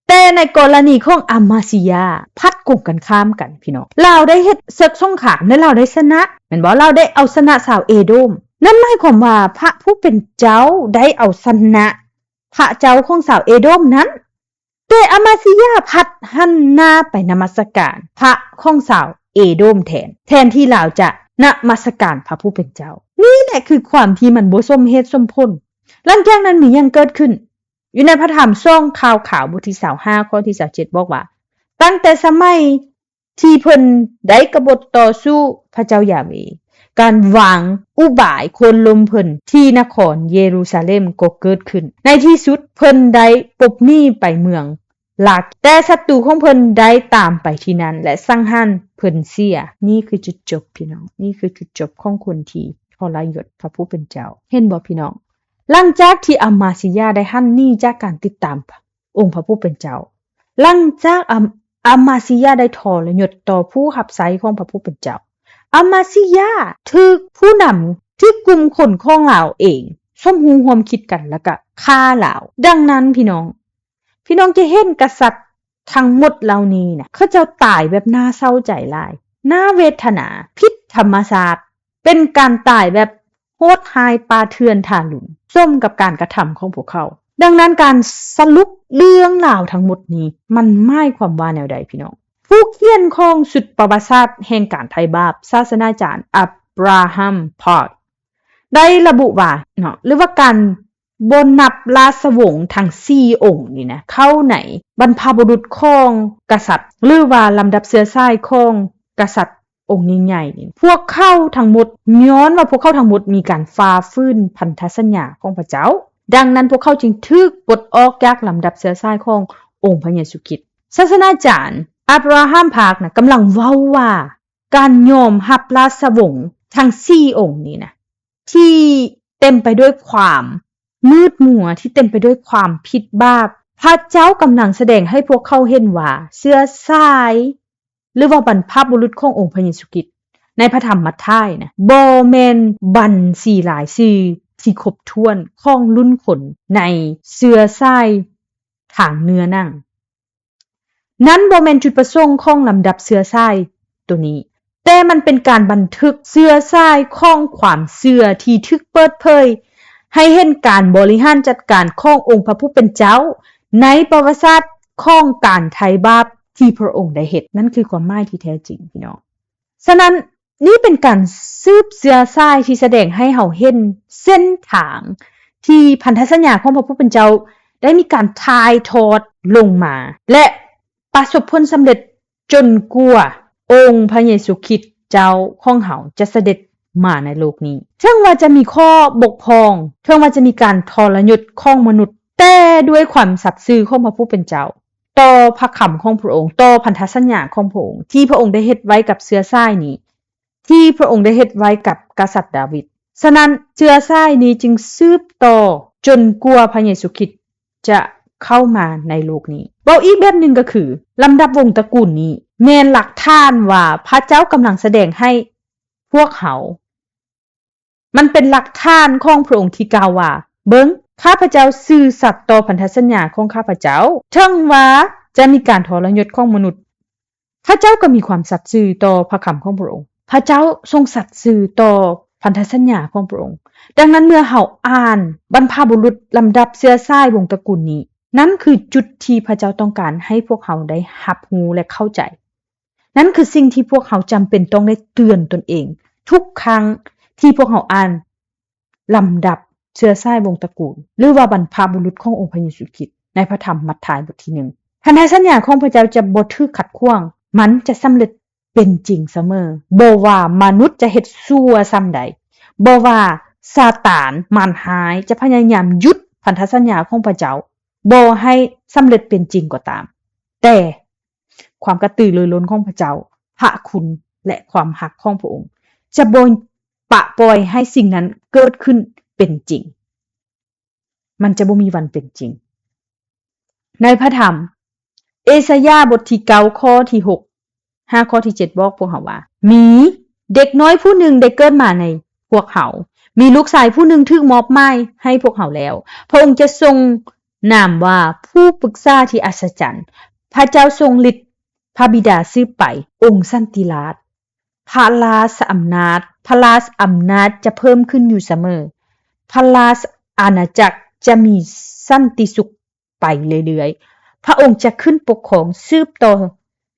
ແຕ່ໃນກໍລະນີຂອງອາມາຊີຢາ ພັດກົງກັນຂ້າມກັນ ພີ່ນ້ອງ. ລາວໄດ້ເຮັດເສິກສົງຄາມ ແລະ ລາວໄດ້ຊະນະ ແມ່ນບໍ່? ລາວໄດ້ເອົາຊະນະຊາວເອໂດມ. ນັ້ນໝາຍຄວາມວ່າພະຜູ້ເປັນເຈົ້າໄດ້ເອົາຊະນະພະເຈົ້າຂອງຊາວເອໂດມນັ້ນ. ແຕ່ອາມາຊີຢາພັດຫັນໜ້າໄປນະມັດສະການພະຂອງຊາວເອໂດມແທນ, ແທນທີ່ລາວຈະນະມັດສະການພະຜູ້ເປັນເຈົ້າ. ນີ້ແຫຼະຄືຄວາມທີ່ມັນບໍ່ສົມເຫດສົມຜົນ. ຫຼັງຈາກນັ້ນມີຫຍັງເກີດຂຶ້ນ? ຢູ່ໃນພະທຳສອງຂ່າວຂາວ ບົດທີຊາວຫ້າ ຂໍ້ທີຊາວເຈັດ ບອກວ່າ, ຕັ້ງແຕ່ສະໄໝທີ່ເພິ່ນໄດ້ກະບົດຕໍ່ສູ້ພະເຈົ້າຢາເວ, ການວາງອຸບາຍໂຄ່ນລົ້ມເພິ່ນທີ່ນະຄອນເຢຣູຊາເລັມກໍເກີດຂຶ້ນ. ໃນທີ່ສຸດເພິ່ນໄດ້ປົບໜີໄປເມືອງ ລັກ, ແຕ່ສັດຕູຂອງເພິ່ນໄດ້ຕາມໄປທີ່ນັ້ນ ແລະ ສັງຫານເພິ່ນເສຍ. ນີ້ຄືຈຸດຈົບ, ພີ່ນ້ອງ, ນີ້ຄືຈຸດຈົບຂອງຄົນທີ່ທໍລະຍົດພະຜູ້ເປັນເຈົ້າ. ເຫັນບໍ່, ພີ່ນ້ອງ? ຫຼັງຈາກທີ່ອາມາຊີຢາໄດ້ຫັນໜີຈາກການຕິດຕາມອົງພະຜູ້ເປັນເຈົ້າ, ຫຼັງຈາກອາມ-, ອາມາຊີຢາໄດ້ທໍລະຍົດຕໍ່ຜູ້ຮັບໃຊ້ຂອງພະຜູ້ເປັນເຈົ້າ, ອາມາຊີຢາຖືກຜູ້ນຳ, ຖືກກຸ່ມຄົນຂອງລາວເອງ ສົມຮູ້ຮ່ວມຄິດກັນ ແລ້ວກະຂ້າລາວ. ດັ່ງນັ້ນ, ພີ່ນ້ອງ, ພີ່ນ້ອງຈະເຫັນກະສັດທັງໝົດເຫຼົ່ານີ້ນະ, ເຂົາເຈົ້າຕາຍແບບໜ້າເສົ້າໃຈຫຼາຍ, ໜ້າເວທະນາ, ຜິດທຳມະຊາດ, ເປັນການຕາຍແບບໂຫດຮ້າຍປ່າເຖື່ອນທາລຸນ, ສົມກັບການກະທຳຂອງພວກເຂົາ. ດັ່ງນັ້ນ, ການສະຫຼຸບເລື່ອງລາວທັງໝົດນີ້ ມັນໝາຍຄວາມວ່າແນວໃດ, ພີ່ນ້ອງ? ຜູ້ຂຽນຂອງຊຸດປະຫວັດສາດແຫ່ງການໄຖ່ບາບ, ສາສະໜາຈານ ອາບຣາຮາມ ພາກ ໄດ້ລະບຸວ່າເນາະ, ຫຼືວ່າການ ບໍ່ນັບລາຊະວົງທັງສີ່ອົງນີ້ນະ ເຂົ້າໃນບັນພະບຸລຸດຂອງກະສັດ ຫຼືວ່າລຳດັບເຊື້ອສາຍຂອງກະສັດອົງໃຫຍ່ໆນີ້. ພວກເຂົາທັງໝົດ, ຍ້ອນວ່າພວກເຂົາທັງໝົດມີການຝ່າຝືນພັນທະສັນຍາຂອງພະເຈົ້າ, ດັ່ງນັ້ນພວກເຂົາຈຶ່ງຖືກປົດອອກຈາກລຳດັບເຊື້ອສາຍຂອງອົງພະເຢຊູຄຣິດ. ສາສະໜາຈານ ອາບຣາຮາມ ພາກ ນະ ກຳລັງເວົ້າວ່າ ການຍອມຮັບລາຊະວົງທັງສີ່ອົງນີ້ນະ ທີ່ເຕັມໄປດ້ວຍຄວາມມືດມົວ, ທີ່ເຕັມໄປດ້ວຍຄວາມຜິດບາບ. ພະເຈົ້າກຳລັງສະແດງໃຫ້ພວກເຂົາເຫັນວ່າເຊື້ອສາຍ ຫຼືວ່າບັນພະບຸລຸດຂອງອົງພະເຢຊູຄຣິດໃນພະທຳມັດທາຍນະ ບໍ່ແມ່ນບັນຊີລາຍຊື່ທີ່ຄົບຖ້ວນຂອງລຸ້ນຄົນໃນເຊື້ອສາຍທາງເນື້ອໜັງ. ນັ້ນບໍ່ແມ່ນຈຸດປະສົງຂອງລຳດັບເຊື້ອສາຍໂຕນີ້, ແຕ່ມັນເປັນການບັນທຶກເຊື້ອສາຍຂອງຄວາມເຊື່ອທີ່ຖືກເປີດເຜີຍໃຫ້ເຫັນການບໍລິຫານຈັດການຂອງອົງພະຜູ້ເປັນເຈົ້າໃນປະຫວັດສາດຂອງການໄຖ່ບາບທີ່ພະອົງໄດ້ເຮັດ. ນັ້ນຄືຄວາມໝາຍທີ່ແທ້ຈິງ, ພີ່ນ້ອງ. ສະນັ້ນ, ນີ້ເປັນການສືບເຊື້ອສາຍທີ່ສະແດງໃຫ້ເຮົາເຫັນເສັ້ນທາງທີ່ພັນທະສັນຍາຂອງພະຜູ້ເປັນເຈົ້າໄດ້ມີການຖ່າຍທອດລົງມາ ແລະ ປະສົບຜົນສຳເລັດຈົນກວ່າອົງພະເຢຊູຄຣິດເຈົ້າຂອງເຮົາຈະສະເດັດມາໃນໂລກນີ້. ເຖິງວ່າຈະມີຂໍ້ບົກຜ່ອງ, ເຖິງວ່າຈະມີການທໍລະຍົດຂອງມະນຸດ, ແຕ່ດ້ວຍຄວາມສັດຊື່ຂອງພະຜູ້ເປັນເຈົ້າ ຕໍ່ພະຄຳຂອງພະອົງ, ຕໍ່ພັນທະສັນຍາຂອງພະອົງ ທີ່ພະອົງໄດ້ເຮັດໄວ້ກັບເຊື້ອສາຍນີ້, ທີ່ພະອົງໄດ້ເຮັດໄວ້ກັບກະສັດດາວິດ. ສະນັ້ນ, ເຊື້ອສາຍນີ້ຈຶ່ງສືບຕໍ່ຈົນກວ່າພະເຢຊູຄຣິດຈະເຂົ້າມາໃນໂລກນີ້. ເວົ້າອີກແບບໜຶ່ງກໍຄື, ລຳດັບວົງຕະກູນນີ້ແມ່ນຫຼັກຖານວ່າພະເຈົ້າກຳລັງສະແດງໃຫ້ພວກເຮົາ ມັນເປັນຫຼັກຖານຂອງພະອົງທີ່ກ່າວວ່າ, ເບິ່ງ, ຂ້າພະເຈົ້າຊື່ສັດຕໍ່ພັນທະສັນຍາຂອງຂ້າພະເຈົ້າ. ເຖິງວ່າຈະມີການທໍລະຍົດຂອງມະນຸດ, ພະເຈົ້າກໍມີຄວາມສັດຊື່ຕໍ່ພະຄຳຂອງພະອົງ. ພະເຈົ້າຊົງສັດຊື່ຕໍ່ພັນທະສັນຍາຂອງພະອົງ. ດັ່ງນັ້ນ, ເມື່ອເຮົາອ່ານບັນພະບຸລຸດລຳດັບເຊື້ອສາຍວົງຕະກູນນີ້, ນັ້ນຄືຈຸດທີ່ພະເຈົ້າຕ້ອງການໃຫ້ພວກເຮົາໄດ້ຮັບຮູ້ ແລະ ເຂົ້າໃຈ. ນັ້ນຄືສິ່ງທີ່ພວກເຮົາຈຳເປັນຕ້ອງໄດ້ເຕືອນຕົນເອງທຸກຄັ້ງທີ່ພວກເຮົາອ່ານລຳດັບເຊື້ອສາຍວົງຕະກູນ ຫຼືວ່າບັນພະບຸລຸດຂອງອົງພະເຢຊູຄຣິດໃນພະທຳມັດທາຍບົດທີໜຶ່ງ. ພັນທະສັນຍາຂອງພະເຈົ້າຈະບໍ່ຖືກຂັດຂວາງ, ມັນຈະສຳເລັດເປັນຈິງສະເໝີ, ບໍ່ວ່າມະນຸດຈະເຮັດຊົ່ວສ່ຳໃດ, ບໍ່ວ່າຊາຕານມານຮ້າຍຈະພະຍາຍາມຢຸດພັນທະສັນຍາຂອງພະເຈົ້າບໍ່ໃຫ້ສຳເລັດເປັນຈິງກໍຕາມ, ແຕ່ ຄວາມກະຕືລືລົ້ນຂອງພະເຈົ້າ, ພະຄຸນ ແລະ ຄວາມຮັກຂອງພະອົງ ຈະບໍ່ປະປ່ອຍໃຫ້ສິ່ງນັ້ນເກີດຂຶ້ນເປັນຈິງ. ມັນຈະບໍ່ມີວັນເປັນຈິງ. ໃນພະທຳເອສາຍາບົດທີເກົ້າ ຂໍ້ທີຫົກ ຫາຂໍ້ທີເຈັດ ບອກພວກເຮົາວ່າ, ມີເດັກນ້ອຍຜູ້ໜຶ່ງໄດ້ເກີດມາໃນພວກເຮົາ, ມີລູກຊາຍຜູ້ໜຶ່ງຖືກມອບໝາຍໃຫ້ພວກເຮົາແລ້ວ. ພະອົງຈະຊົງນາມວ່າຜູ້ປຶກສາທີ່ອັດສະຈັນ, ພະເຈົ້າຊົງລິດ, ພະບິດາສືບໄປ, ອົງສັນຕິລາດ, ພະລາຊະອຳນາດ, ພະລາຊະອຳນາດຈະເພີ່ມຂຶ້ນຢູ່ສະເໝີ, ພະລາຊະອານາຈັກຈະມີສັນຕິສຸກ ໄປເລື້ອຍໆ. ພະອົງຈະຂຶ້ນປົກຄອງສືບຕໍ່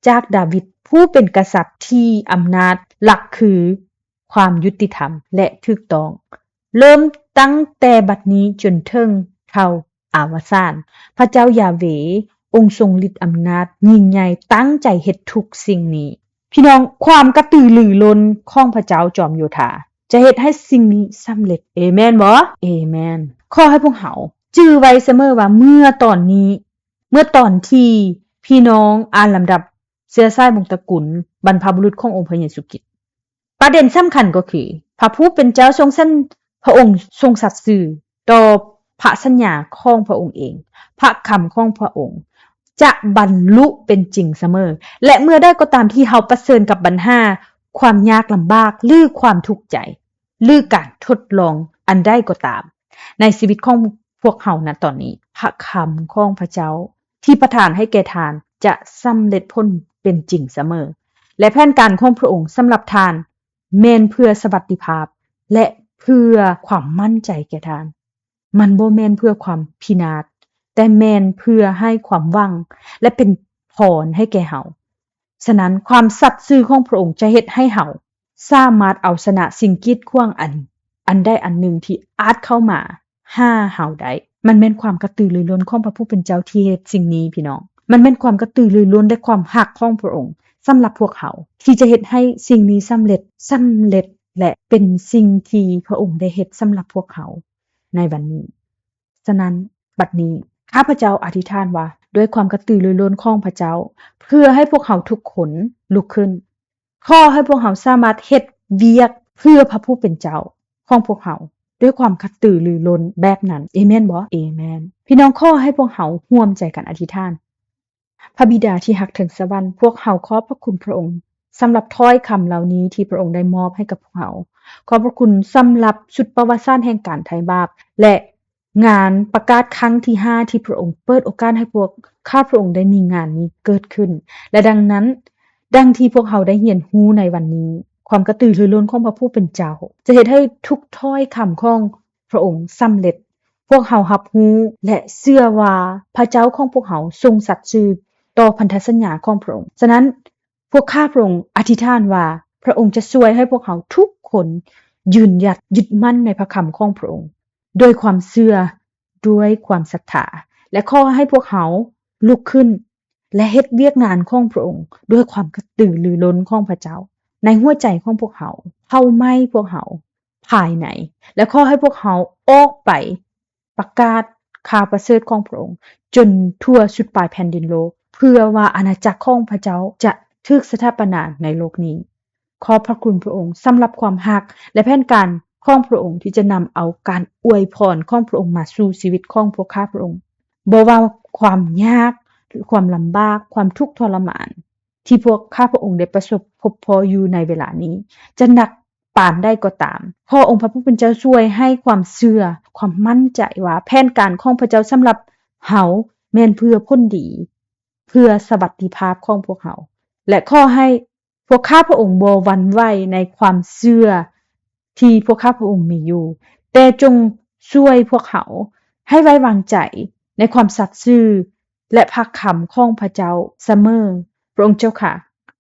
ຈາກດາວິດ ຜູ້ເປັນກະສັດທີ່ອຳນາດຫຼັກຄືຄວາມຍຸຕິທຳ ແລະ ຖືກຕ້ອງ. ເລີ່ມຕັ້ງແຕ່ບັດນີ້ຈົນເຖິງເທົ່າອະວະສານ, ພະເຈົ້າຢາເວ ອົງຊົງລິດອຳນາດຍິ່ງໃຫຍ່ ຕັ້ງໃຈເຮັດທຸກສິ່ງນີ້. ພີ່ນ້ອງ, ຄວາມກະຕືລືລົ້ນຂອງພະເຈົ້າຈອມໂຍທາ ຈະເຮັດໃຫ້ສິ່ງນີ້ສຳເລັດ. ເອເມນບໍ່? ເອເມນ. ຂໍໃຫ້ພວກເຮົາຈື່ໄວ້ສະເໝີວ່າ ເມື່ອຕອນນີ້, ເມື່ອຕອນທີ່ພີ່ນ້ອງອ່ານລຳດັບເຊື້ອສາຍວົງຕະກຸນບັນພະບຸລຸດຂອງອົງພະເຢຊູຄຣິດ, ປະເດັນສຳຄັນກໍຄື ພະຜູ້ເປັນເຈົ້າຊົງສັນ, ພະອົງຊົງສັດຊື່ຕໍ່ພະສັນຍາຂອງພະອົງເອງ. ພະຄຳຂອງພະອົງຈະບັນລຸເປັນຈິງສະເໝີ ແລະ ເມື່ອໃດກໍຕາມທີ່ເຮົາປະເຊີນກັບບັນຫາ, ຄວາມຍາກລຳບາກ ຫຼື ຄວາມທຸກໃຈ ຫຼື ການທົດລອງອັນໃດກໍຕາມ ໃນຊີວິດຂອງພວກເຮົານະຕອນນີ້, ພະຄຳຂອງພະເຈົ້າທີ່ປະທານໃຫ້ແກ່ທ່ານຈະສຳເລັດຜົນເປັນຈິງສະເໝີ ແລະ ແຜນການຂອງພະອົງສຳລັບທ່ານແມ່ນເພື່ອສະຫວັດດີພາບ ແລະ ເພື່ອຄວາມໝັ້ນໃຈແກ່ທ່ານ. ມັນບໍ່ແມ່ນເພື່ອຄວາມພິນາດ, ແຕ່ແມ່ນເພື່ອໃຫ້ຄວາມຫວັງ ແລະ ເປັນພອນໃຫ້ແກ່ເຮົາ. ສະນັ້ນ, ຄວາມສັດຊື່ຂອງພະອົງຈະເຮັດໃຫ້ເຮົາສາມາດເອົາຊະນະສິ່ງກີດຂວາງອັນ, ອັນໃດອັນໜຶ່ງທີ່ອາດເຂົ້າມາຫາເຮົາໄດ້. ມັນແມ່ນຄວາມກະຕືລືລົ້ນຂອງພະຜູ້ເປັນເຈົ້າທີ່ເຮັດສິ່ງນີ້, ພີ່ນ້ອງ. ມັນແມ່ນຄວາມກະຕືລືລົ້ນ ແລະ ຄວາມຮັກຂອງພະອົງສຳລັບພວກເຮົາ ທີ່ຈະເຮັດໃຫ້ສິ່ງນີ້ສຳເລັດ, ສຳເລັດ ແລະ ເປັນສິ່ງທີ່ພະອົງໄດ້ເຮັດສຳລັບພວກເຮົາໃນວັນນີ້. ສະນັ້ນ, ບັດນີ້ ຂ້າພະເຈົ້າອະທິຖານວ່າ ດ້ວຍຄວາມກະຕືລືລົ້ນຂອງພະເຈົ້າ, ເພື່ອໃຫ້ພວກເຮົາທຸກຄົນລຸກຂຶ້ນ. ຂໍໃຫ້ພວກເຮົາສາມາດເຮັດວຽກເພື່ອພະຜູ້ເປັນເຈົ້າຂອງພວກເຮົາ ດ້ວຍຄວາມກະຕືລືລົ້ນແບບນັ້ນ. ເອເມນບໍ່? ເອເມນ. ພີ່ນ້ອງ, ຂໍໃຫ້ພວກເຮົາຮ່ວມໃຈກັນອະທິຖານ. ພະບິດາທີ່ຮັກເຖິງສະຫວັນ, ພວກເຮົາຂອບພະຄຸນພະອົງສຳລັບຖ້ອຍຄຳເຫຼົ່ານີ້ທີ່ພະອົງໄດ້ມອບໃຫ້ກັບພວກເຮົາ. ຂອບພະຄຸນສຳລັບຊຸດປະຫວັດສາດແຫ່ງການໄຖ່ບາບ ແລະ ງານປະກາດຄັ້ງທີຫ້າ ທີ່ພະອົງເປີດໂອກາດໃຫ້ພວກຂ້າພະອົງໄດ້ມີງານນີ້ເກີດຂຶ້ນ. ແລະ ດັ່ງນັ້ນ, ດັ່ງທີ່ພວກເຮົາໄດ້ຮຽນຮູ້ໃນວັນນີ້, ຄວາມກະຕືລືລົ້ນຂອງພະຜູ້ເປັນເຈົ້າ ຈະເຮັດໃຫ້ທຸກຖ້ອຍຄຳຂອງພະອົງສຳເລັດ. ພວກເຮົາຮັບຮູ້ ແລະ ເຊື່ອວ່າພະເຈົ້າຂອງພວກເຮົາຊົງສັດຊື່ຕໍ່ພັນທະສັນຍາຂອງພະອົງ. ສະນັ້ນ, ພວກຂ້າພະອົງອະທິຖານວ່າ ພະອົງຈະຊ່ວຍໃຫ້ພວກເຮົາທຸກຄົນຢືນຢັດ, ຍຶດໝັ້ນໃນພະຄຳຂອງພະອົງ ດ້ວຍຄວາມເຊື່ອ, ດ້ວຍຄວາມສັດທາ ແລະ ຂໍໃຫ້ພວກເຮົາລຸກຂຶ້ນ ແລະ ເຮັດວຽກງານຂອງພະອົງດ້ວຍຄວາມກະຕືລືລົ້ນຂອງພະເຈົ້າ ໃນຫົວໃຈຂອງພວກເຮົາ, ເຜົາໄໝ້ພວກເຮົາພາຍໃນ ແລະ ຂໍໃຫ້ພວກເຮົາອອກໄປປະກາດຂ່າວປະເສີດຂອງພະອົງຈົນທົ່ວສຸດປາຍແຜ່ນດິນໂລກ, ເພື່ອວ່າອານາຈັກຂອງພະເຈົ້າຈະຖືກສະຖາປະນາໃນໂລກນີ້. ຂອບພະຄຸນພະອົງສຳລັບຄວາມຮັກ ແລະ ແຜນການຂອງພະອົງທີ່ຈະນຳເອົາການອວຍພອນຂອງພະອົງມາສູ່ຊີວິດຂອງພວກຂ້າພະອົງ. ບໍ່ວ່າຄວາມຍາກ, ຄວາມລຳບາກ, ຄວາມທຸກທໍລະມານ ທີ່ພວກຂ້າພະອົງໄດ້ປະສົບພົບພໍ້ຢູ່ໃນເວລານີ້ ຈະໜັກປານໃດກໍຕາມ, ຂໍອົງພະຜູ້ເປັນເຈົ້າຊ່ວຍໃຫ້ຄວາມເຊື່ອ, ຄວາມໝັ້ນໃຈວ່າແຜນການຂອງພະເຈົ້າສຳລັບເຮົາແມ່ນເພື່ອຜົນດີ, ເພື່ອສະຫວັດດີພາບຂອງພວກເຮົາ ແລະ ຂໍໃຫ້ ພວກຂ້າພະອົງບໍ່ຫວັ່ນໄຫວໃນຄວາມເຊື່ອທີ່ພວກຂ້າພະອົງມີຢູ່, ແຕ່ຈົ່ງຊ່ວຍພວກເຮົາໃຫ້ໄວ້ວາງໃຈໃນຄວາມສັດຊື່ ແລະ ພະຄຳຂອງພະເຈົ້າສະເໝີ. ພະອົງເຈົ້າຂ້າ,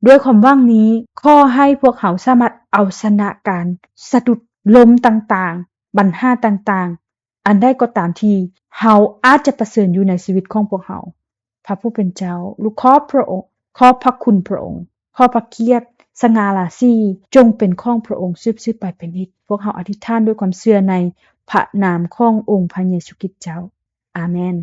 ດ້ວຍຄວາມຫວັງນີ້, ຂໍໃຫ້ພວກເຮົາສາມາດເອົາຊະນະການສະດຸດລົ້ມຕ່າງໆ, ບັນຫາຕ່າງໆ, ອັນໃດກໍຕາມທີ່ເຮົາອາດຈະປະເຊີນຢູ່ໃນຊີວິດຂອງພວກເຮົາ. ພະຜູ້ເປັນເຈົ້າ, ລູກຂອບພະອົງ, ຂອບພະຄຸນພະອົງ, ຂໍພະກຽດ, ສະຫງ່າລາສີ ຈົ່ງເປັນຂອງພະອົງສືບໆໄປເປັນນິດ. ພວກເຮົາອະທິຖານດ້ວຍຄວາມເຊື່ອໃນພະນາມຂອງອົງພະເຢຊູຄຣິດເຈົ້າ. ອາເມນ.